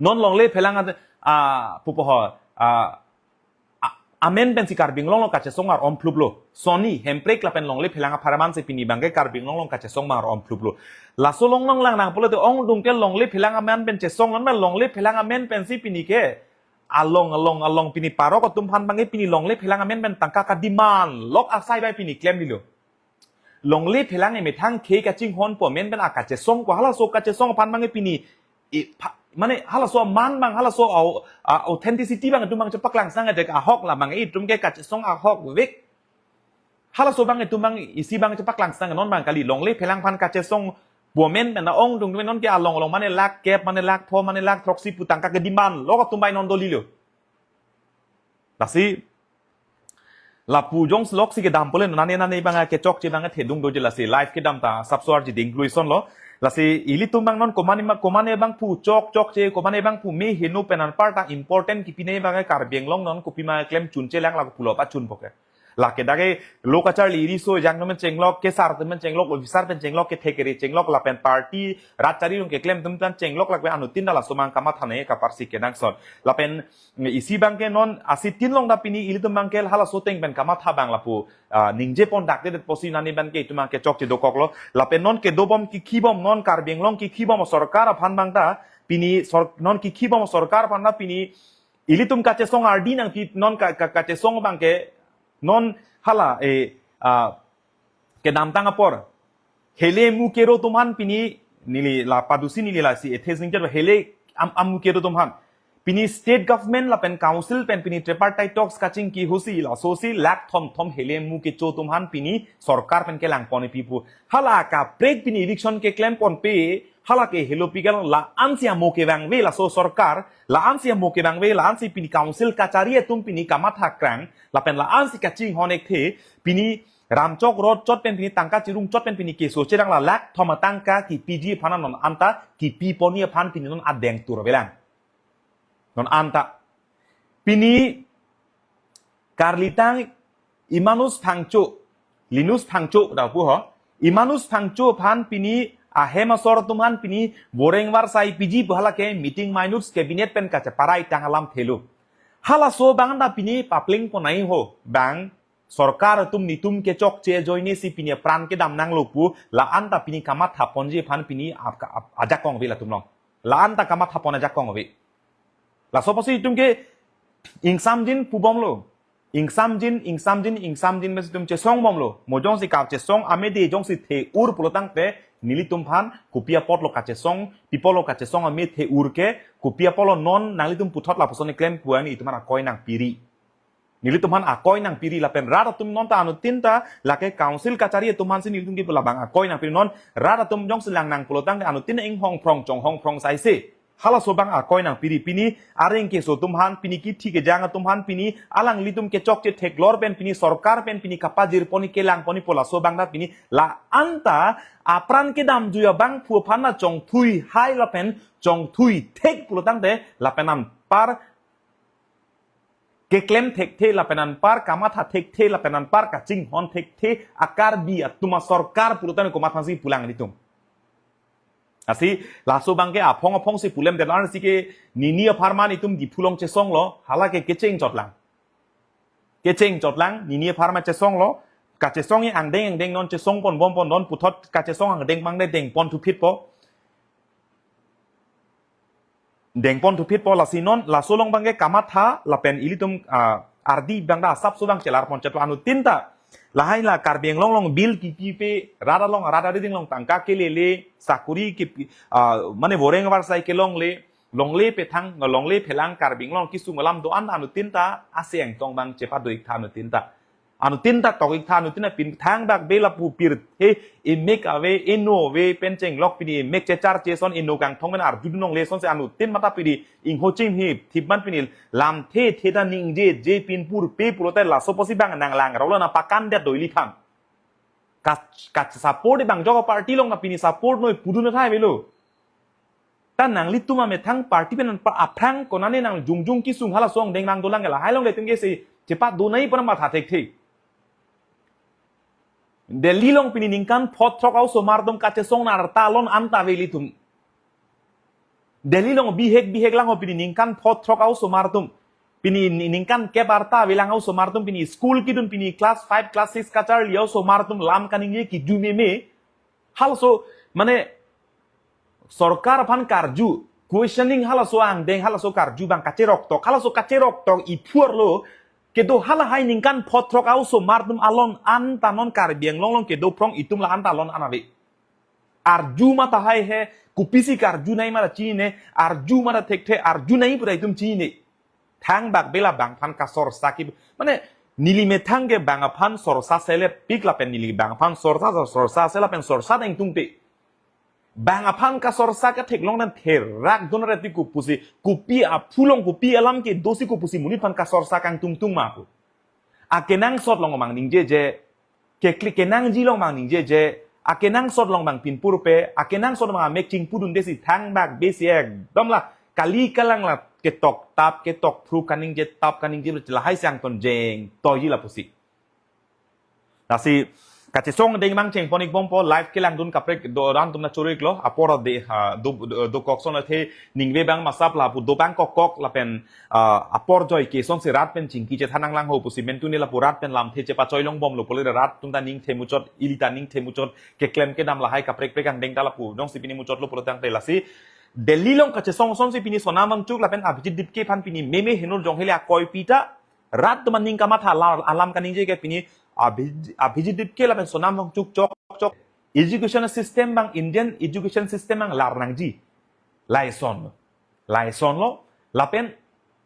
Non longle phelang a, a, pupo ho, a, a, amen pensi Karbi Anglong along kachesong ar-om phluplo. Sonni, Hemprek lapen longle phelang apharman si pini abangke Karbi Anglong along kachesong mar-om phluplo. Laso along nanglang nang pulote ongdung ke longle phelang amen pen chesong non ma longle phelang amen pensi pini ke along, along, along pini parok atum aphan abangke pini longle phelang amen pen tangka ka-demand lok asai bai pini klemlilo. Longle phelang emethang khei kachinghonpo amen pen akachesongpo, halaso kachesong aphan abangke pini, i, pha-, mane halaso aman abang, halaso au-, a, authenticity abang itum abang chepaklangsang ajak ahok la abang itum ke kachesong ahok vek. Halaso abang itum abang isi abang chepaklangsang non abang kali longle phelang aphan kachesongpo amen pen ongdung non ke along along mane lakh kep, mane lakh pho, mane lakh throksi pu tangka ke-demand lok atum bai non dolilo. Lasi lapu jongsi lok si kedam pule nane nane abang kechokche abang thedung doji lasi live kedam ta sapso arji ding kluison lo. Lasi ilitum abang non komane ma, komane abang pu chok chokche, komane abang pu me heno pen anparta important kipine abang Karbi Anglong non kopima klem chunchelang lapu pulo pachunpo ke. Lake dak ke lo kacharli riso jang no men chenglok, kesar atum men chenglok, officer pen chenglok, kethek kere chenglok, lapen party rat charirung keklem atum pen chenglok, lapen anuttin ta laso abang kamatha nangji kaparsi kenangsot. Lapen isi abangke non asitin along ta pini ilitum abangke halaso ateng pen kamatha abang lapu, ah, ningje pon dakdedet apotsi nani abangke itum abangke chokche dokoklo. Lapen non kedobom kekhibom, non Karbi Anglong kekhibom sorkar aphan abang ta pini sor-, non kekhibom sorkar aphan ta pini ilitum kachesong ardi nangpi non ka, ka, kachesong abangke non hala, eh, ah, kedamtang apor hele mu kero atum aphan pini neli la padusi neli lasi ethes ningjer hele am, amu kero atum aphan pini state government lapen council pen pini tripartite talks kachingki ahutsi lasosi lakh thom thom hele mu kecho atum aphan pini sorkar pen kelangpon pipo. Hala kaprek pini eviction keklem ponpe, hala ke helo pigal la-ansi amo kevangve laso sorkar, la-ansi amo kevangve, la-ansi pini council kachari atum pini kamatha krang, lapen la-ansi kachinghon ekthe, pini ramchok rot chot pen pini tangka chirung chot pen pini keso cherang la lakh thom atangka kepiji aphan non anta kepi ponji aphan pini non adeng tur avelang. Non anta. Pini karlitang Emmanuel Phangcho, Linus Phangcho dak pu ho. Emmanuel Phangcho aphan pini ahem asor atum aphan pini voreng varsai piji pu hala ke meeting minutes cabinet pen kacheparai tang alamthe lo. Halaso abang ta pini papling ponai ho bang sorkar atum nelitum kechokche ajoinesi pini apran kedam nanglo pu la-anta pini kamatha ponji aphan pini ap-, ap-, ajakong ave latum along. La-anta kamatha pon ajakong ave. Laso apotsi itum ke ingsamjin pubomlo. Ingsamjin, ingsamjin, ingsamjin mes itum chesongbomlo. Mo jongsi kachesong amede jongsi the-ur pulotangte nelitum aphan kopi apotlo kachesong, pi apotlo kachesong ame the-ur ke, kopi apotlo non nanglitum puthot lapuson keklem pu-an itum aphan akoi nangpiri. Nelitum aphan akoi nangpiri lapen rat atum non ta anuttin ta lake council kachari atum aphansi nelitum kipu labang akoi nangpiri non rat atum jongsi lang nang pulotangte anuttin inghong phrong chonghong phrong saise. Halaso abang akoi nangpiri pini areng keso atum aphan pini kithi kejang atum aphan pini alanglitum kechokche theklor pen pini sorkar pen pini kapajir ponji kelang ponji pu laso abang ta pini la-anta apran kedamjui abangphu aphan na chongthui hai lapen chongthui thek pulotangte lapen anpar keklem thekthe lapen anpar kamatha thekthe lapen anpar kachinghon thekthe a-Karbi atum asorkar pulotangte komat aphansi pulang nelitum. Lasi laso abang ke aphong aphongsi pulem delar si ke nini apharman itum Diphu along chesonglo, hala ke kecheng chotlang. Kecheng chotlang, nini apharman chesonglo, kachesongji angdeng angdeng non chesong ponbom pon non puthot kachesong angdeng abang de deng pon thuphit po. Deng pon thuphit po lasi non, laso along abang ke kamatha, lapen ilitum, ah, ardi abang ta asapso abang chelar pon chetlo anuttin ta. Lahai la Karbi Anglong along bill kipipe, rat along, rat arideng along tangka kelele, sakuri kipi, ah, mane voreng varsai kelongle, longle pethang, longle phelang Karbi Anglong kisung alam do-an anuttin ta, ase angtong abang chepado-iktha anuttin ta. Anuttin ta tok-iktha anuttin ta pini thangbak be lapu pirthe emek ave eno ave pen chenglok pini emek chechar cheson eno kangthong pen arjudun longle sonsi anuttin mata pini ingho chimhi thipman pini lamthe the ta ningjeje pin purpe pulote laso apotsi abang nanglang rolo na pakan det do ili aphan. Kach, kach support abang joko party along na pini support noi pudun athai avelo. Ta nanglitum amethang party pen anpar aphrang konane nang jongjong kisung halaso angdeng nang dolang lahai along le itum ke si chepadonai pon matha thekthe. Delhi along pini ningkan phothrok a-osomar atum kachesong arta alon anta ave ilitum. Delhi along bihek bihek lang ho pini ningkan phothrok a-osomar atum. Pini ni-, ningkan kep arta avelang a-osomar atum pini school kedun pini class five, class six kacharli a-osomar atum lam kaningje kiju meme. Halaso, mane, sorkar aphan karju, questioning halaso angdeng, halaso karju abang kacheroktok, halaso kacheroktok iphu arlo, kedo halahai ningkan phothrok a-osomar atum alon anta non Karbi Anglong along kedo phrong itum la anta alon an ave. Arju mata hai he, kopisi karju nangji mata chinine, arju mata thekthe, arju nangji pura itum chinine. Thangbak be la bang aphan kasorsa ki, mane, neli methang ke bang aphan sorsa selepik lapen neli bang aphan sorsa, sorsa se lapen sorsa deng tungte. Bang aphan kasorsa katheklong dan therak don reti kopusi, kopi aphu along kopi alam kedosi kopusi monit aphan kasorsa kangtung tung ma pu. Akenangsot along abang ningjeje, kekli kenangji along abang ningjeje, akenangsot along abang pin purpe, akenangsot along amek chingpudun desi thangbak besi ekdom la kali kalang la ketok tap ketok phru kaningje tap kaningje lahai si angton jeng toiji lapusi. Lasi kachesong deng abang cheng pon-ikbompo live kelangdun kaprek do ran atum na choro-iklo apor de ha do do, do kok son athe ningve abang masap lapu do abang kok kok lapen ah, apor joi ke sonsi rat pen chingki chethan nanglang ho pusi mentune lapu rat pen lamthe chepachoi longbomlo pule rat atum ta ning themuchot ili ta ning themuchot keklem kedam lahai kaprek prek angdeng ta lapu jongsi pini muchotlo pulotangte lasi Delhi along kachesong sonsi pini Sonam Wangchuk lapen Abhijit Dipke aphan pini meme henur jong hele akoi pita rat atum aning kamatha la-, alam kaningje ke pini Abhij- Abhijit Dipke lapen Sonam Wangchuk chok chok. Education system abang, Indian education system abang lar nangji. Lason. Lason lo. Lapen,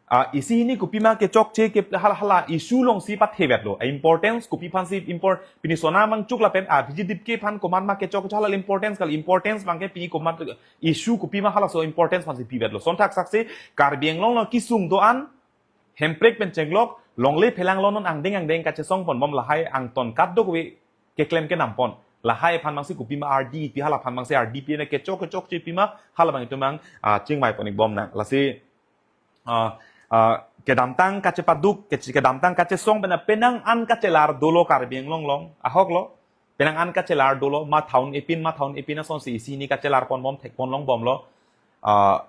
ah, isi hini kopima kechokche ke hala hala issue alongsi pathevet lo. Importance kopi aphansi import, pini Sonam Wangchuk lapen Abhijit Dipke aphan komat ma kechokche hala importance kali, importance abangke pini komat issue kopima halaso importance aphansi pivet lo. Sonthak saksi Karbi Anglong along kesung do-an Hemprek pen chenglok, longle phelang lo non angdeng angdeng kachesong ponbom, lahai angton kadokave keklem kenam pon. Lahai aphan abangsi kopima R D P, hala aphan abangsi R D P ne kechok kechokche pima, hala abang itum abang, ah, chingvai pon-ik bom nang. Lasi, ah, ah, kedamtang kachepaduk, keche- kedamtang kachesong pen penang an kachelar dolo Karbi Anglong along, ahok lo. Penang an kachelar dolo, ma thaun epin, ma thaun epin asonsi isi hini kachelar ponbom, thek pon longbom lo. Ah,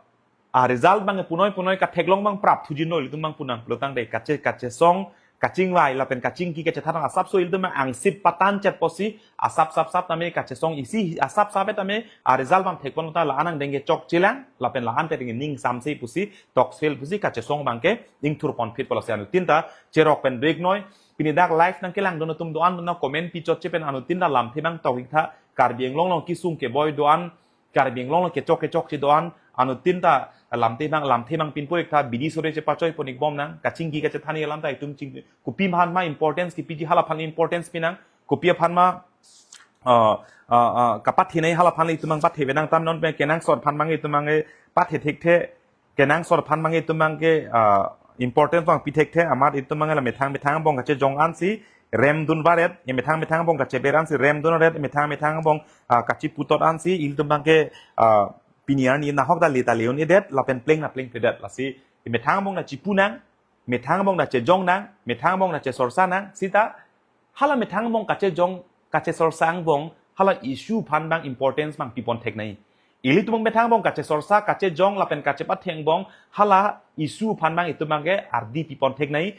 a result abang punoi punoi katheklong abang prap thuji noi, ilitum abang pu nangpulotangte kache- kachesong, kachingvai lapen kachingki kachethan asapso ilitum abang angsip patan chet pusi, asap sap sap tame kachesong isi asap sap tame a result abang thek pon ta la-an angdeng kechokche lang, lapen la-an te ning samse pusi, toksel pusi kachesong abangke ingthur ponphit pulo. Lasi anuttin ta cherok pen break noi, pini dak live nangkelangdun atum do-an do-an comment pichotche pen anuttin ta lamthe abang tok-iktha, Karbi Anglong along kesung keboi do-an, Karbi Anglong along kechok kechokche do-an, anuttin ta lamthe abang, lamthe abang pinpo-iktha, bidi sore chepachoi pon-ik bom nang, kachingki kachethan alam ta itum ching, kopi aphan ma importance kepiji hala aphan importance pi nang, kopi aphan ma, ah, ah, ah, kapathenei hala aphan itum abang patheve nang, tam non pen kenangsot aphan abang itum abang pathe thekthe, kenangsot aphan abang itum abangke, ah, importance abang pi thekthe, amat itum abang la methang methang angbong kachejong ansi remdun varet, e methang methang angbong kacheber ansi remdun varet, methang methang angbong, ah, kacheputot ansi ilitum abangke, ah, pini arni nahok ta le ta le-un-edet, lapen pleng ta plengpledet. Lasi e methang angbong ta chepu nang, methang angbong ta chejong nang, methang angbong ta chesorsa nang, seta hala methang angbong kachejong, kachesorsa angbong, hala issue aphan abang importance abang pipon theknei. Ilitum methang angbong kachesorsa, kachejong lapen kachepathe angbong, hala issue aphan abang itum abangke R D pipon theknei.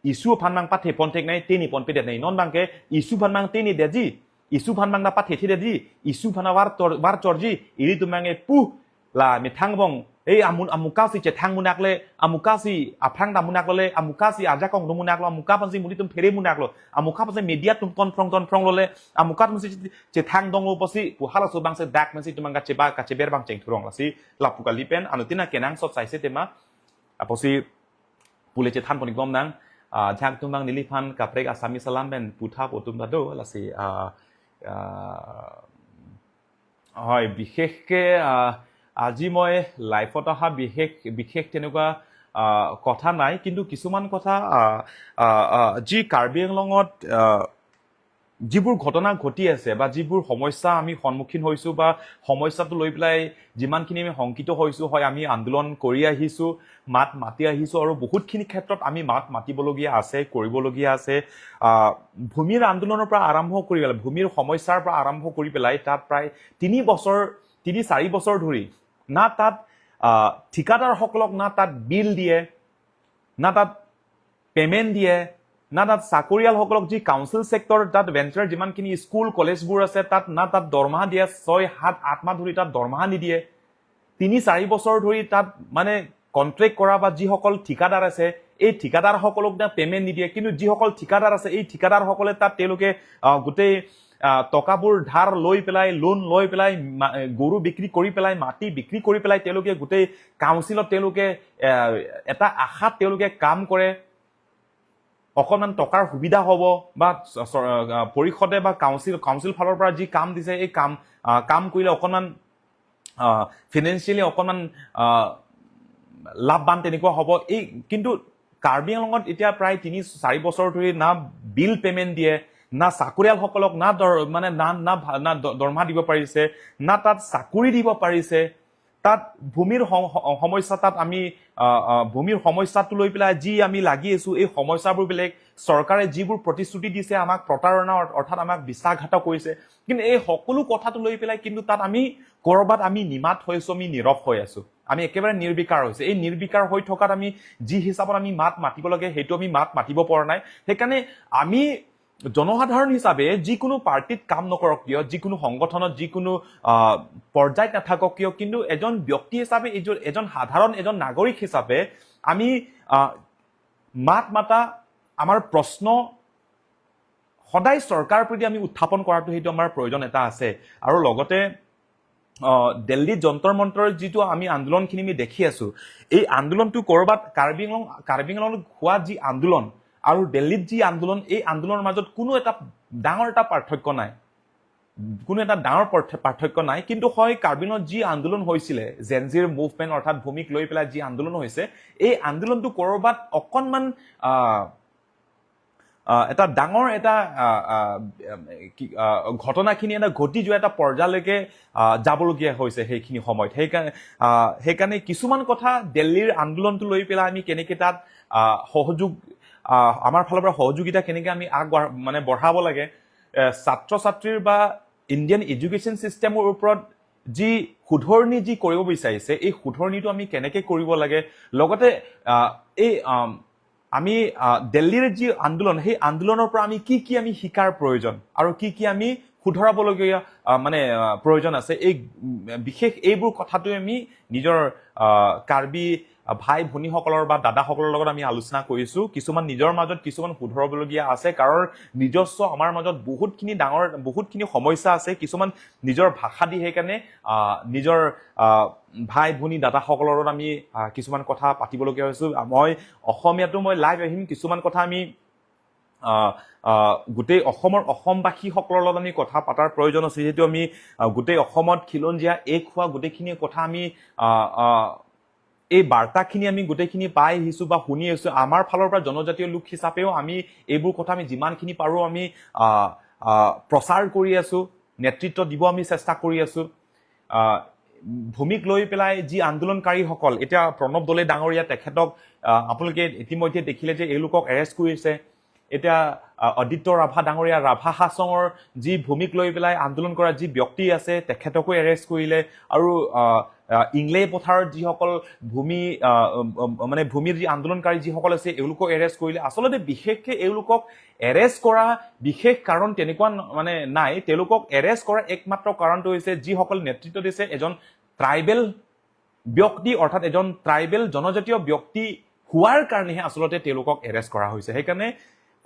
Issue aphan abang pathe pon theknei, teni ponpedetnei. Non abangke issue aphan abang tenidetji, issue aphan abang ta pathethedetji, issue aphan avar tor, var chorji, ilitum abangke pu, la methang angbong, ei amun amuka si chethang munak le, amuka si aphrang dam munak lo le, amuka si ajakong do munak lo, amuka aphansi monit atum phere munak lo, amuka aphansi media atum konphrong konphrong lo le, amuka aphansi chethang dong lo pusi, pu halaso abangsi dak pensi itum abang kacheba, kacheber abang chengthurong. Lasi lapu kali pen, anuttin ta kenangsot saise tema, apotsi pule chethan pon-ik bom nang, ah, jang itum abang neliphan kaprek Assamese alam pen putha pu atum ta do, lasi, ah, ah, হয়, বিশেষকে, আহ, আজি মই লাইভত অহা বিশেষ, বিশেষ তেনেকুৱা, আহ, কথা নাই, কিন্তু কিছুমান কথা, আহ, আহ, আহ, যি কাৰ্বি আংলঙত, আহ, যিবোৰ ঘটনা ঘটি আছে বা যিবোৰ সমস্যা আমি সন্মুখীন হৈছো বা সমস্যাটো লৈ পেলাই যিমানখিনি আমি শংকিত হৈছো, হয়, আমি আন্দোলন কৰি আহিছো, মাত মাতি আহিছো আৰু বহুতখিনি ক্ষেত্ৰত আমি মাত মাতিবলগীয়া আছে, কৰিবলগীয়া আছে। আহ, ভূমিৰ আন্দোলনৰ পৰা আৰম্ভ কৰি পেলাই, ভূমিৰ সমস্যাৰ পৰা আৰম্ভ কৰি পেলাই তাত প্ৰায় তিনি বছৰ, তিনি চাৰি বছৰ ধৰি না তাত, আহ, ঠিকাদাৰসকলক না তাত বিল দিয়ে, না তাত পেমেণ্ট দিয়ে, না তাত চাকৰিয়ালসকলক, যি কাউন্সিল ছেক্টৰ, তাত ভেঞ্চাৰ যিমানখিনি স্কুল কলেজবোৰ আছে, তাত না তাত দৰমহা দিয়ে, ছয় সাত আঠ মাহ ধৰি তাত দৰমহা নিদিয়ে। তিনি চাৰি বছৰ ধৰি তাত মানে কণ্ট্ৰেক্ট কৰা বা যিসকল ঠিকাদাৰ আছে, এই ঠিকাদাৰসকলক না পেমেণ্ট নিদিয়ে, কিন্তু যিসকল ঠিকাদাৰ আছে, এই ঠিকাদাৰসকলে তাত তেওঁলোকে, আহ, গোটেই, আহ, টকাবোৰ ধাৰ লৈ পেলাই, লোন লৈ পেলাই, মা-, গৰু বিক্ৰী কৰি পেলাই, মাটি বিক্ৰী কৰি পেলাই তেওঁলোকে গোটেই কাউন্সিলত তেওঁলোকে, আহ, এটা আশাত তেওঁলোকে কাম কৰে। অকণমান টকাৰ সুবিধা হ'ব বা চ-, চ-, আহ, পৰিষদে বা কাউন্সিল, কাউন্সিল ফালৰ পৰা যি কাম দিছে, এই কাম, আহ, কাম কৰিলে অকণমান, আহ, ফিনেন্সিয়েলি অকণমান, আহ, লাভৱান তেনেকুৱা হ'ব। এই কিন্তু কাৰ্বি আংলঙত এতিয়া প্ৰায় তিনি চাৰি বছৰ ধৰি না বিল পেমেণ্ট দিয়ে, না চাকৰিয়ালসকলক না দৰ-, মানে না, না ভা-, না দ-, দৰমহা দিব পাৰিছে, না তাত চাকৰি দিব পাৰিছে। তাত ভূমিৰ সম-, স-, সমস্যা, তাত আমি, আহ, আহ, ভূমিৰ সমস্যাটো লৈ পেলাই যি আমি লাগি আছো, এই সমস্যাবোৰ বেলেগ। চৰকাৰে যিবোৰ প্ৰতিশ্ৰুতি দিছে আমাক, প্ৰতাৰণা অৰ-, অৰ্থাৎ আমাক বিশ্বাসঘাতক কৰিছে, কিন্তু এই সকলো কথাটো লৈ পেলাই কিন্তু তাত আমি ক'ৰবাত আমি নিমাত হৈ আছো, আমি নীৰৱ হৈ আছো, আমি একেবাৰে নিৰ্বিকাৰ হৈছে। এই নিৰ্বিকাৰ হৈ থকাত আমি যি হিচাপত আমি মাত মাতিব লাগে, সেইটো আমি মাত মাতিব পৰা নাই। সেইকাৰণে আমি জনসাধাৰণ হিচাপে যিকোনো পাৰ্টিত কাম নকৰক কিয়, যিকোনো সংগঠনত, যিকোনো, আহ, পৰ্যায়ত নাথাকক কিয়, কিন্তু এজন ব্যক্তি হিচাপে, এজন, এজন সাধাৰণ এজন নাগৰিক হিচাপে আমি, আহ, মাত মাতা, আমাৰ প্ৰশ্ন সদায় চৰকাৰৰ প্ৰতি আমি উত্থাপন কৰাটো সেইটো আমাৰ প্ৰয়োজন এটা আছে। আৰু লগতে আহ, দিল্লীত যন্তৰ মন্তৰ যিটো আমি আন্দোলনখিনি আমি দেখি আছো, এই আন্দোলনটো ক'ৰবাত কাৰ্বি আংলং কাৰ্বি আংলঙত হোৱা যি আন্দোলন আৰু দিল্লীত যি আন্দোলন, এই আন্দোলনৰ মাজত কোনো এটা ডাঙৰ এটা পাৰ্থক্য নাই। কোনো এটা ডাঙৰ পাৰ্থ- পাৰ্থক্য নাই। কিন্তু হয়, কাৰ্বি আংলঙত যি আন্দোলন হৈছিলে, জেনজিৰ মুভমেণ্ট অৰ্থাৎ ভূমিক লৈ পেলাই যি আন্দোলন হৈছে, এই আন্দোলনটো ক'ৰবাত অকণমান আহ, আহ, এটা ডাঙৰ এটা আহ, আহ, কি, আহ, ঘটনাখিনি এটা ঘটি যোৱা এটা পৰ্যায়লৈকে আহ, যাবলগীয়া হৈছে সেইখিনি সময়ত। সেইকাৰণে আহ, সেইকাৰণে কিছুমান কথা দিল্লীৰ আন্দোলনটো লৈ পেলাই আমি কেনেকে তাত আহ, সহযোগ আহ, আমাৰ ফালৰ পৰা সহযোগিতা কেনেকে আমি আগবঢ়া মানে বঢ়াব লাগে, এ, ছাত্ৰ ছাত্ৰীৰ বা ইণ্ডিয়ান এডুকেশ্যন ছিষ্টেমৰ ওপৰত যি শুধৰণি যি কৰিব বিচাৰিছে, এই শুধৰণিটো আমি কেনেকে কৰিব লাগে, লগতে আহ, এই আম, আমি আহ, দিল্লীৰ যি আন্দোলন, সেই আন্দোলনৰ পৰা আমি কি কি আমি শিকাৰ প্ৰয়োজন আৰু কি কি আমি শুধৰাবলগীয়া আহ, মানে আহ, প্ৰয়োজন আছে, এই উম, বিশেষ এইবোৰ কথাটোৱে আমি নিজৰ আহ, কাৰ্বি আহ, ভাই ভনীসকলৰ বা দাদাসকলৰ লগত আমি আলোচনা কৰিছো। কিছুমান নিজৰ মাজত কিছুমান শুধৰাবলগীয়া আছে, কাৰণ নিজস্ব আমাৰ মাজত বহুতখিনি ডাঙৰ বহুতখিনি সমস্যা আছে। কিছুমান নিজৰ ভাষা দি সেইকাৰণে আহ, নিজৰ আহ, ভাই ভনী দাদাসকলৰ লগত আমি আহ, কিছুমান কথা পাতিবলগীয়া হৈছো। মই অসমীয়াতো মই লাইভ আহিম, কিছুমান কথা আমি আহ, আহ, গোটেই অসমৰ অসমবাসীসকলৰ লগত আমি কথা পতাৰ প্ৰয়োজন আছে। যিহেতু আমি আহ, গোটেই অসমত খিলঞ্জীয়া এক হোৱা গোটেইখিনি কথা আমি আহ, আহ, এই বাৰ্তাখিনি আমি গোটেইখিনি পাই আহিছো বা শুনি আহিছো। আমাৰ ফালৰ পৰা জনজাতীয় লোক হিচাপেও আমি এইবোৰ কথা আমি যিমানখিনি পাৰো আমি আহ, আহ, প্ৰচাৰ কৰি আছো, নেতৃত্ব দিব আমি চেষ্টা কৰি আছো। আহ, ভূমিক লৈ পেলাই যি আন্দোলনকাৰীসকল, এতিয়া প্ৰণৱ দলে ডাঙৰীয়া, তেখেতক আহ, আপোনালোকে ইতিমধ্যে দেখিলে যে এওঁলোকক এৰেষ্ট কৰিছে। এতিয়া আহ, আদিত্য ৰাভা ডাঙৰীয়া, ৰাভা হাছঙৰ যি ভূমিক লৈ পেলাই আন্দোলন কৰা যি ব্যক্তি আছে, তেখেতকো এৰেষ্ট কৰিলে। আৰু আহ, আহ, ইংলেই পথাৰত যিসকল ভূমি আহ, উম, উম, মানে ভূমিৰ যি আন্দোলনকাৰী যিসকল আছে, এওঁলোকক এৰেষ্ট কৰিলে। আচলতে বিশেষকে এওঁলোকক এৰেষ্ট কৰা বিশেষ কাৰণ তেনেকুৱা ন- মানে নাই। তেওঁলোকক এৰেষ্ট কৰা একমাত্ৰ কাৰণটো হৈছে যিসকল নেতৃত্ব দিছে এজন ট্ৰাইবেল ব্যক্তি, অৰ্থাৎ এজন ট্ৰাইবেল জনজাতীয় ব্যক্তি হোৱাৰ কাৰণেহে আচলতে তেওঁলোকক এৰেষ্ট কৰা হৈছে। সেইকাৰণে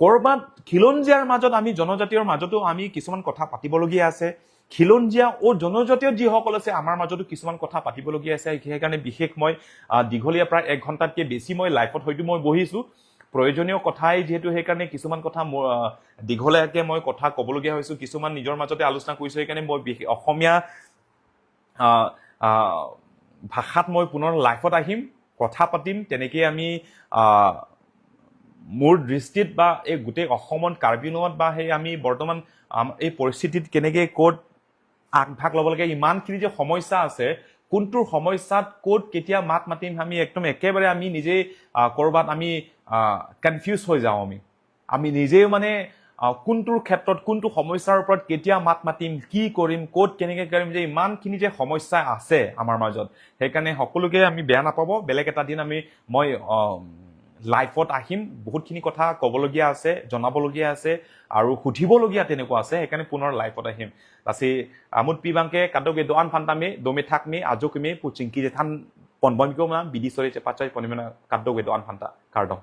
ক'ৰবাত খিলঞ্জীয়াৰ মাজত, আমি জনজাতীয়ৰ মাজতো আমি কিছুমান কথা পাতিবলগীয়া আছে। খিলঞ্জীয়া আৰু জনজাতীয় যিসকল আছে, আমাৰ মাজতো কিছুমান কথা পাতিবলগীয়া আছে। সেইকাৰণে বিশেষ মই আহ, দীঘলীয়া, প্ৰায় এক ঘণ্টাতকৈ বেছি মই লাইভত হয়তো মই বহিছো। প্ৰয়োজনীয় কথাই যিহেতু, সেইকাৰণে কিছুমান কথা মোৰ আহ, দীঘলীয়াকৈ মই কথা ক'বলগীয়া হৈছো। কিছুমান নিজৰ মাজতে আলোচনা কৰিছো। সেইকাৰণে মই বিশেষ অসমীয়া আহ, আহ, ভাষাত মই পুনৰ লাইভত আহিম, কথা পাতিম। তেনেকেই আমি আহ, মোৰ দৃষ্টিত বা এই গোটেই অসমত, কাৰ্বি আংলঙত বা সেই আমি বৰ্তমান আম, এই পৰিস্থিতিত কেনেকে ক'ত আগভাগ ল'ব লাগে, ইমানখিনি যে সমস্যা আছে, কোনটোৰ সমস্যাত ক'ত কেতিয়া মাত মাতিম, আমি একদম একেবাৰে আমি নিজেই আহ, ক'ৰবাত আমি কনফিউজ হৈ যাওঁ। আমি আমি নিজেও মানে আহ, কোনটোৰ ক্ষেত্ৰত কোনটো সমস্যাৰ ওপৰত কেতিয়া মাত মাতিম, কি কৰিম, ক'ত কেনেকে কৰিম, যে ইমানখিনি যে সমস্যা আছে আমাৰ মাজত। সেইকাৰণে সকলোকে আমি বেয়া নাপাব, বেলেগ এটা দিন আমি মই আহ, লাইভত আহিম। বহুতখিনি কথা ক'বলগীয়া আছে, জনাবলগীয়া আছে আৰু সুধিবলগীয়া তেনেকুৱা আছে। সেইকাৰণে পুনৰ লাইভত আহিম। Lasi amut pi abangke kadokave do-an aphanta me, dome thak me, ajo keme pu chingki chethan ponbomiko ma, bidi sore chepachoi ponbomiko ma, kadokave do-an aphanta. Kardom.